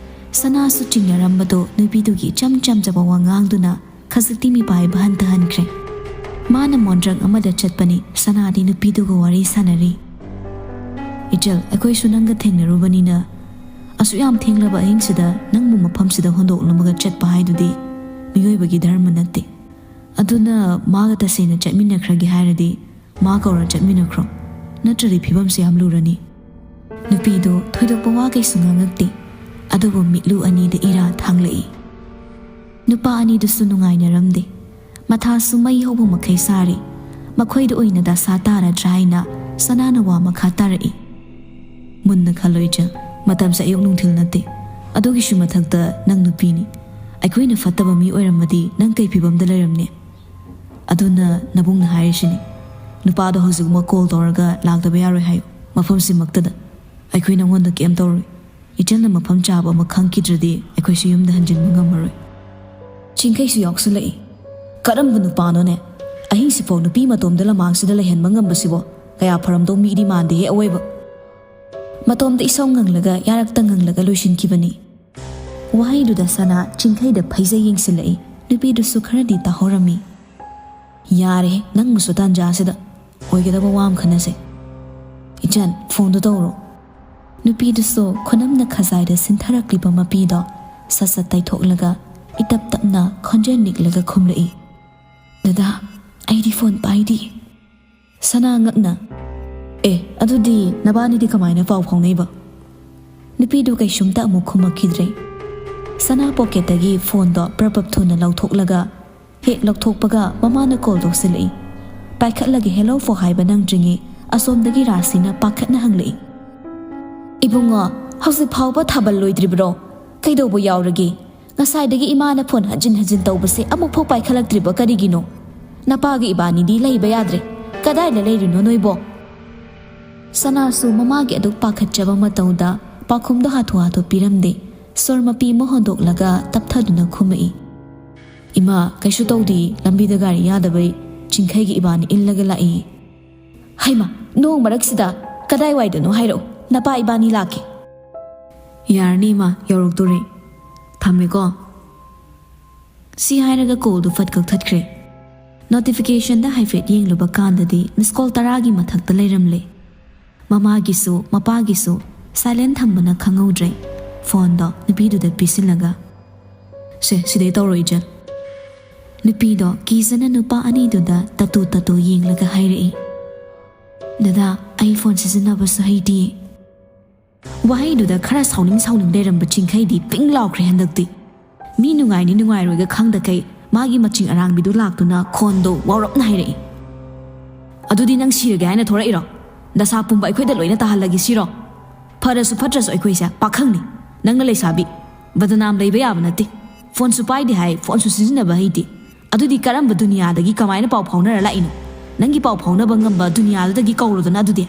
ꯁꯅꯥꯁꯨ ꯆꯤꯡꯅꯔꯝꯕꯗꯣ ꯅꯨꯄꯤꯗꯨꯒꯤ ꯏꯆꯝ ꯆꯝꯖꯕ ꯋꯥꯉꯥꯡꯗꯨꯅ ꯈꯖꯤꯛꯇꯤ ꯃꯤꯄꯥꯏꯕ ꯍꯟꯊꯍꯟꯈ꯭ꯔꯦ꯫ ꯃꯥꯅ ꯃꯣꯟꯗ꯭ꯔꯪ ꯑꯃꯗ ꯆꯠꯄꯅꯤ, ꯁꯅꯥꯗꯤ ꯅꯨꯄꯤꯗꯨꯒ ꯋꯥꯔꯤ ꯁꯥꯟꯅꯔꯤ꯫ "ꯏꯆꯜ, ꯑꯩꯈꯣꯏꯁꯨ ꯅꯪꯒ ꯊꯦꯡꯅꯔꯨꯕꯅꯤꯅ, ꯑꯁꯨꯛ ꯌꯥꯝ ꯊꯦꯡꯂꯕ ꯑꯍꯤꯡꯁꯤꯗ ꯅꯪꯕꯨ ꯃꯐꯝꯁꯤꯗ ꯍꯨꯟꯗꯣꯛꯂꯝꯃꯒ ꯆꯠꯄ ꯍꯥꯏꯗꯨꯗꯤ ꯃꯤꯑꯣꯏꯕꯒꯤ ꯙꯔꯃ ꯅꯠꯇꯦ꯫ ꯑꯗꯨꯅ ꯃꯥꯒ ꯇꯁꯦꯡꯅ ꯆꯠꯃꯤꯟꯅꯈ꯭ꯔꯒꯦ ꯍꯥꯏꯔꯗꯤ ꯃꯥ ꯀꯧꯔ ꯆꯠꯃꯤꯟꯅꯈ꯭ꯔꯣ, ꯅꯠꯇ꯭ꯔꯗꯤ ꯐꯤꯕꯝꯁꯦ ꯌꯥꯝ ꯂꯨꯔꯅꯤ꯫" ꯅꯨꯄꯤꯗꯨ ꯊꯣꯏꯗꯣꯛꯄ ꯋꯥ ꯀꯩꯁꯨ ꯉꯥꯡꯉꯛꯇꯦ, ꯑꯗꯨꯕꯨ ꯃꯤꯠꯂꯨ ꯑꯅꯤꯗ ꯏꯔꯥ ꯊꯥꯡꯂꯛꯏ꯫ ꯅꯨꯄꯥ ꯑꯅꯤꯗꯨꯁꯨ ꯅꯨꯡꯉꯥꯏꯅꯔꯝꯗꯦ꯫ ꯃꯊꯥꯁꯨ ꯃꯩ ꯍꯧꯕ ꯃꯈꯩ ꯁꯥꯔꯤ꯫ ꯃꯈꯣꯏꯗ ꯑꯣꯏꯅ ꯗꯁꯥ ꯇꯥꯔꯗ꯭ꯔꯥ ꯍꯥꯏꯅ ꯁꯅꯥꯅ ꯋꯥ ꯃꯈꯥ ꯇꯥꯔꯛꯏ꯫ "ꯃꯨꯟꯅ ꯈꯜꯂꯣ ꯏꯆꯜ, ꯃꯇꯝꯁꯦ ꯑꯌꯨꯛ ꯅꯨꯡꯊꯤꯜ ꯅꯠꯇꯦ꯫ ꯑꯗꯨꯒꯤꯁꯨ ꯃꯊꯛꯇ ꯅꯪ ꯅꯨꯄꯤꯅꯤ꯫ ꯑꯩꯈꯣꯏꯅ ꯐꯠꯇꯕ ꯃꯤ ꯑꯣꯏꯔꯝꯃꯗꯤ ꯅꯪ ꯀꯩ ꯐꯤꯕꯝꯗ ꯂꯩꯔꯝꯅꯤ? ꯑꯗꯨꯅ ꯅꯕꯨꯡꯅ ꯍꯥꯏꯔꯤꯁꯤꯅꯤ, ꯅꯨꯄꯥꯗꯣ ꯍꯧꯖꯤꯛꯃꯛ ꯀꯣꯜ ꯇꯧꯔꯒ ꯂꯥꯛꯇꯕ ꯌꯥꯔꯣꯏ ꯍꯥꯏꯌꯨ, ꯃꯐꯝꯁꯤꯃꯛꯇꯗ꯫ ꯑꯩꯈꯣꯏ ꯅꯉꯣꯟꯗ ꯀꯩꯝ ꯇꯧꯔꯣꯏ꯫ ꯏꯆꯟꯅ ꯃꯐꯝ ꯆꯥꯕ ꯑꯃ ꯈꯪꯈꯤꯗ꯭ꯔꯗꯤ ꯑꯩꯈꯣꯏꯁꯨ ꯌꯨꯝꯗ ꯍꯟꯖꯤꯟꯕ ꯉꯝꯃꯔꯣꯏ꯫ ꯆꯤꯡꯈꯩꯁꯨ ꯌꯥꯎꯁꯤꯜꯂꯛꯏ꯫ ꯀꯔꯝꯕ ꯅꯨꯄꯥꯅꯣꯅꯦ? ꯑꯍꯤꯡꯁꯤꯐꯥꯎ ꯅꯨꯄꯤ ꯃꯇꯣꯝꯗ ꯂꯃꯥꯡꯁꯤꯗ ꯂꯩꯍꯟꯕ ꯉꯝꯕꯁꯤꯕꯣ? ꯀꯌꯥ ꯐꯔꯝꯗꯧ ꯃꯤꯗꯤ ꯃꯥꯟꯗꯦꯍꯦ ꯑꯋꯣꯏꯕ꯫ ꯃꯇꯣꯝꯇ ꯏꯁꯧ ꯉꯪꯂꯒ ꯌꯥꯔꯛꯇ ꯉꯪꯂꯒ ꯂꯣꯏꯁꯤꯟꯈꯤꯕꯅꯤ꯫ ꯋꯥꯍꯩꯗꯨꯗ ꯁꯅꯥ ꯆꯤꯡꯈꯩꯗ ꯐꯩꯖꯩ ꯌꯦꯡꯁꯤꯜꯂꯛꯏ꯫ ꯅꯨꯄꯤꯗꯨꯁꯨ ꯈꯔꯗꯤ ꯇꯥꯍꯧꯔꯝꯃꯤ꯫ "ꯌꯥꯔꯦ, ꯅꯪꯕꯨꯁꯨ ꯇꯥꯟꯖꯥꯁꯤꯗ꯫ ꯑꯣꯏꯒꯗꯕ ꯋꯥ ꯑꯃ ꯈꯟꯅꯁꯦ꯫ ꯏꯆꯟ, ꯐꯣꯟꯗꯣ ꯇꯧꯔꯣ꯫" ꯅꯨꯄꯤꯗꯨꯁꯨ ꯈꯨꯅꯝꯅ ꯈꯖꯥꯏꯗ ꯁꯤꯟꯊꯔꯛꯂꯤꯕ ꯃꯄꯤꯗꯣ ꯁꯠ ꯁꯠ ꯇꯩꯊꯣꯛꯂꯒ ꯏꯇꯞ ꯇꯞꯅ ꯈꯣꯟꯖꯦꯜ ꯅꯤꯛꯂꯒ ꯈꯨꯝꯂꯛꯏ꯫ "ꯗꯗꯥ, ꯑꯩꯗꯤ ꯐꯣꯟ ꯄꯥꯏꯗꯤꯌꯦ꯫" ꯁꯅꯥ ꯉꯛꯅ, "ꯑꯦ, ꯑꯗꯨꯗꯤ ꯅꯕꯥꯅꯤꯗꯤ ꯀꯃꯥꯏꯅ ꯄꯥꯎ ꯐꯥꯎꯅꯩꯕ?" ꯅꯨꯄꯤꯗꯨ ꯀꯩꯁꯨꯝꯇ ꯑꯃꯨꯛ ꯈꯨꯝꯃꯛꯈꯤꯗ꯭ꯔꯦ꯫ ꯁꯅꯥ ꯄꯣꯀꯦꯠꯇꯒꯤ ꯐꯣꯟꯗꯣ ꯄ꯭ꯔꯞ ꯄ꯭ꯔꯞ ꯊꯨꯅ ꯂꯧꯊꯣꯛꯂꯒ ꯍꯦꯛ ꯂꯧꯊꯣꯛꯄꯒ ꯃꯃꯥꯅ ꯀꯣꯜ ꯇꯧꯁꯤꯜꯂꯛꯏ꯫ ꯄꯥꯏꯈꯠꯂꯒ "ꯍꯦꯜꯂꯣ" ꯐꯥꯎ ꯍꯥꯏꯕ ꯅꯪꯗ꯭ꯔꯤꯉꯩ ꯑꯁꯣꯝꯗꯒꯤ ꯔꯥꯁꯤꯅ ꯄꯥꯈꯠꯅ ꯍꯪꯂꯛꯏ꯫ "ꯏꯕꯨꯡꯉꯣ, ꯍꯧꯖꯤꯛ ꯐꯥꯎꯕ ꯊꯥꯕꯜ ꯂꯣꯏꯗ꯭ꯔꯤꯕ꯭ꯔꯣ? ꯀꯩꯗꯧꯕ ꯌꯥꯎꯔꯒꯦ? ꯉꯁꯥꯏꯗꯒꯤ ꯏꯃꯥꯅ ꯐꯣꯟ ꯍꯟꯖꯤꯟ ꯍꯟꯖꯤꯟ ꯇꯧꯕꯁꯦ ꯑꯃꯨꯛꯐꯥꯎ ꯄꯥꯏꯈꯠꯂꯛꯇ꯭ꯔꯤꯕ ꯀꯔꯤꯒꯤꯅꯣ? ꯅꯄꯥꯒ ꯏꯕꯥꯅꯤꯗꯤ ꯂꯩꯕ ꯌꯥꯗ꯭ꯔꯦ꯫ ꯀꯗꯥꯏꯗ ꯂꯩꯔꯤꯅꯣ ꯅꯣꯏꯕꯣ?" ꯁꯅꯥꯁꯨ ꯃꯃꯥꯒꯤ ꯑꯗꯨꯛ ꯄꯥꯈꯠꯆꯕ ꯃꯇꯧꯗ ꯄꯥꯎꯈꯨꯝꯗꯣ ꯍꯥꯊꯨ ꯍꯥꯊꯨ ꯄꯤꯔꯝꯗꯦ꯫ ꯁꯣꯔ ꯃꯄꯤ ꯑꯃ ꯍꯣꯟꯗꯣꯛꯂꯒ ꯇꯞꯊꯗꯨꯅ ꯈꯨꯝꯃꯛꯏ꯫ "ꯏꯃꯥ, ꯀꯩꯁꯨ ꯇꯧꯗꯦ, ꯂꯝꯕꯤꯗ ꯒꯥꯔꯤ ꯌꯥꯗꯕꯩ ꯆꯤꯡꯈꯩꯒꯤ ꯏꯕꯥꯅꯤ ꯏꯜꯂꯒ ꯂꯥꯛꯏ꯫" "ꯍꯩꯃꯥ, ꯅꯣꯡ ꯃꯔꯛꯁꯤꯗ ꯀꯗꯥꯏꯋꯥꯏꯗꯅꯣ ꯍꯥꯏꯔꯛꯑꯣ, ꯅꯄꯥ ꯏꯕꯥꯅꯤ ꯂꯥꯛꯀꯦ꯫" "ꯌꯥꯔꯅꯤ ꯏꯃꯥ, ꯌꯧꯔꯛꯇꯣꯔꯦ꯫ ꯊꯝꯃꯦꯀꯣ꯫" ꯁꯤ ꯍꯥꯏꯔꯒ ꯀꯣꯜꯗꯨ ꯐꯠ ꯀꯛꯊꯠꯈ꯭ꯔꯦ꯫ ꯅꯣꯇꯤꯐꯤꯀꯦꯁꯟꯗ ꯍꯥꯏꯐꯦꯠ ꯌꯦꯡꯂꯨꯕ ꯀꯥꯟꯗꯗꯤ ꯃꯤꯁ ꯀꯣꯜ ꯇꯔꯥꯒꯤ ꯃꯊꯛꯇ ꯂꯩꯔꯝꯂꯦ꯫ ꯃꯃꯥꯒꯤꯁꯨ ꯃꯄꯥꯒꯤꯁꯨ ꯁꯥꯏꯂꯦꯟ ꯊꯝꯕꯅ ꯈꯪꯍꯧꯗ꯭ꯔꯦ꯫ ꯐꯣꯟꯗꯣ ꯅꯨꯄꯤꯗꯨꯗ ꯄꯤꯁꯤꯜꯂꯒ, "ꯁꯦ, ꯁꯤꯗꯩ ꯇꯧꯔꯣ, ꯏꯆꯟ꯫" ꯅꯨꯄꯤꯗꯣ ꯀꯤꯖꯅ ꯅꯨꯄꯥ ꯑꯅꯤꯗꯨꯗ ꯇꯠꯇꯨ ꯇꯠꯇꯨ ꯌꯦꯡꯂꯒ ꯍꯥꯏꯔꯛꯏ, "ꯗꯗꯥ, ꯑꯩ ꯐꯣꯟ ꯁꯤꯖꯤꯟꯅꯕꯁꯨ ꯍꯩꯇꯤꯌꯦ꯫" ꯋꯥꯍꯩꯗꯨꯗ ꯈꯔ ꯁꯥꯎꯅꯤꯡ ꯁꯥꯎꯅꯤꯡ ꯂꯩꯔꯝꯕ ꯆꯤꯡꯈꯩꯗꯤ ꯄꯤꯡ ꯂꯥꯎꯈ꯭ꯔꯦ ꯍꯟꯗꯛꯇꯤ꯫ ꯃꯤ ꯅꯨꯡꯉꯥꯏꯅꯤ ꯅꯨꯡꯉꯥꯏꯔꯣꯏꯒ ꯈꯪꯗꯈꯩ ꯃꯥꯒꯤ ꯃꯆꯤꯡ ꯑꯔꯥꯡꯕꯤꯗꯨ ꯂꯥꯛꯇꯨꯅ ꯈꯣꯟꯗꯣ ꯋꯥꯎꯔꯞꯅ ꯍꯥꯏꯔꯛꯏ, "ꯑꯗꯨꯗꯤ ꯅꯪ ꯁꯤꯔꯒꯦ ꯍꯥꯏꯅ ꯊꯣꯔꯛꯏꯔꯣ? ꯗꯁꯥ ꯄꯨꯝꯕ ꯑꯩꯈꯣꯏꯗ ꯂꯣꯏꯅ ꯇꯥꯍꯜꯂꯒꯦ ꯁꯤꯔꯣ? ꯐꯔꯁꯨ ꯐꯠꯇ꯭ꯔꯁꯨ ꯑꯩꯈꯣꯏꯁꯦ ꯄꯥꯈꯪꯅꯤ꯫ ꯅꯪꯅ ꯂꯩꯁꯥꯕꯤ꯫ ꯕꯗꯅꯥꯝ ꯂꯩꯕ ꯌꯥꯕ ꯅꯠꯇꯦ꯫ ꯐꯣꯟꯁꯨ ꯄꯥꯏꯗꯦ ꯍꯥꯏ, ꯐꯣꯟꯁꯨ ꯁꯤꯖꯤꯟꯅꯕ ꯍꯩꯇꯦ꯫ ꯑꯗꯨꯗꯤ ꯀꯔꯝꯕ ꯗꯨꯅꯤꯌꯥꯗꯒꯤ ꯀꯃꯥꯏꯅ ꯄꯥꯎ ꯐꯥꯎꯅꯔ ꯂꯥꯛꯏꯅꯣ? ꯅꯪꯒꯤ ꯄꯥꯎ ꯐꯥꯎꯅꯕ ꯉꯝꯕ ꯗꯨꯅꯤꯌꯥꯗꯨꯗꯒꯤ ꯀꯧꯔꯣꯗꯅ ꯑꯗꯨꯗꯤ꯫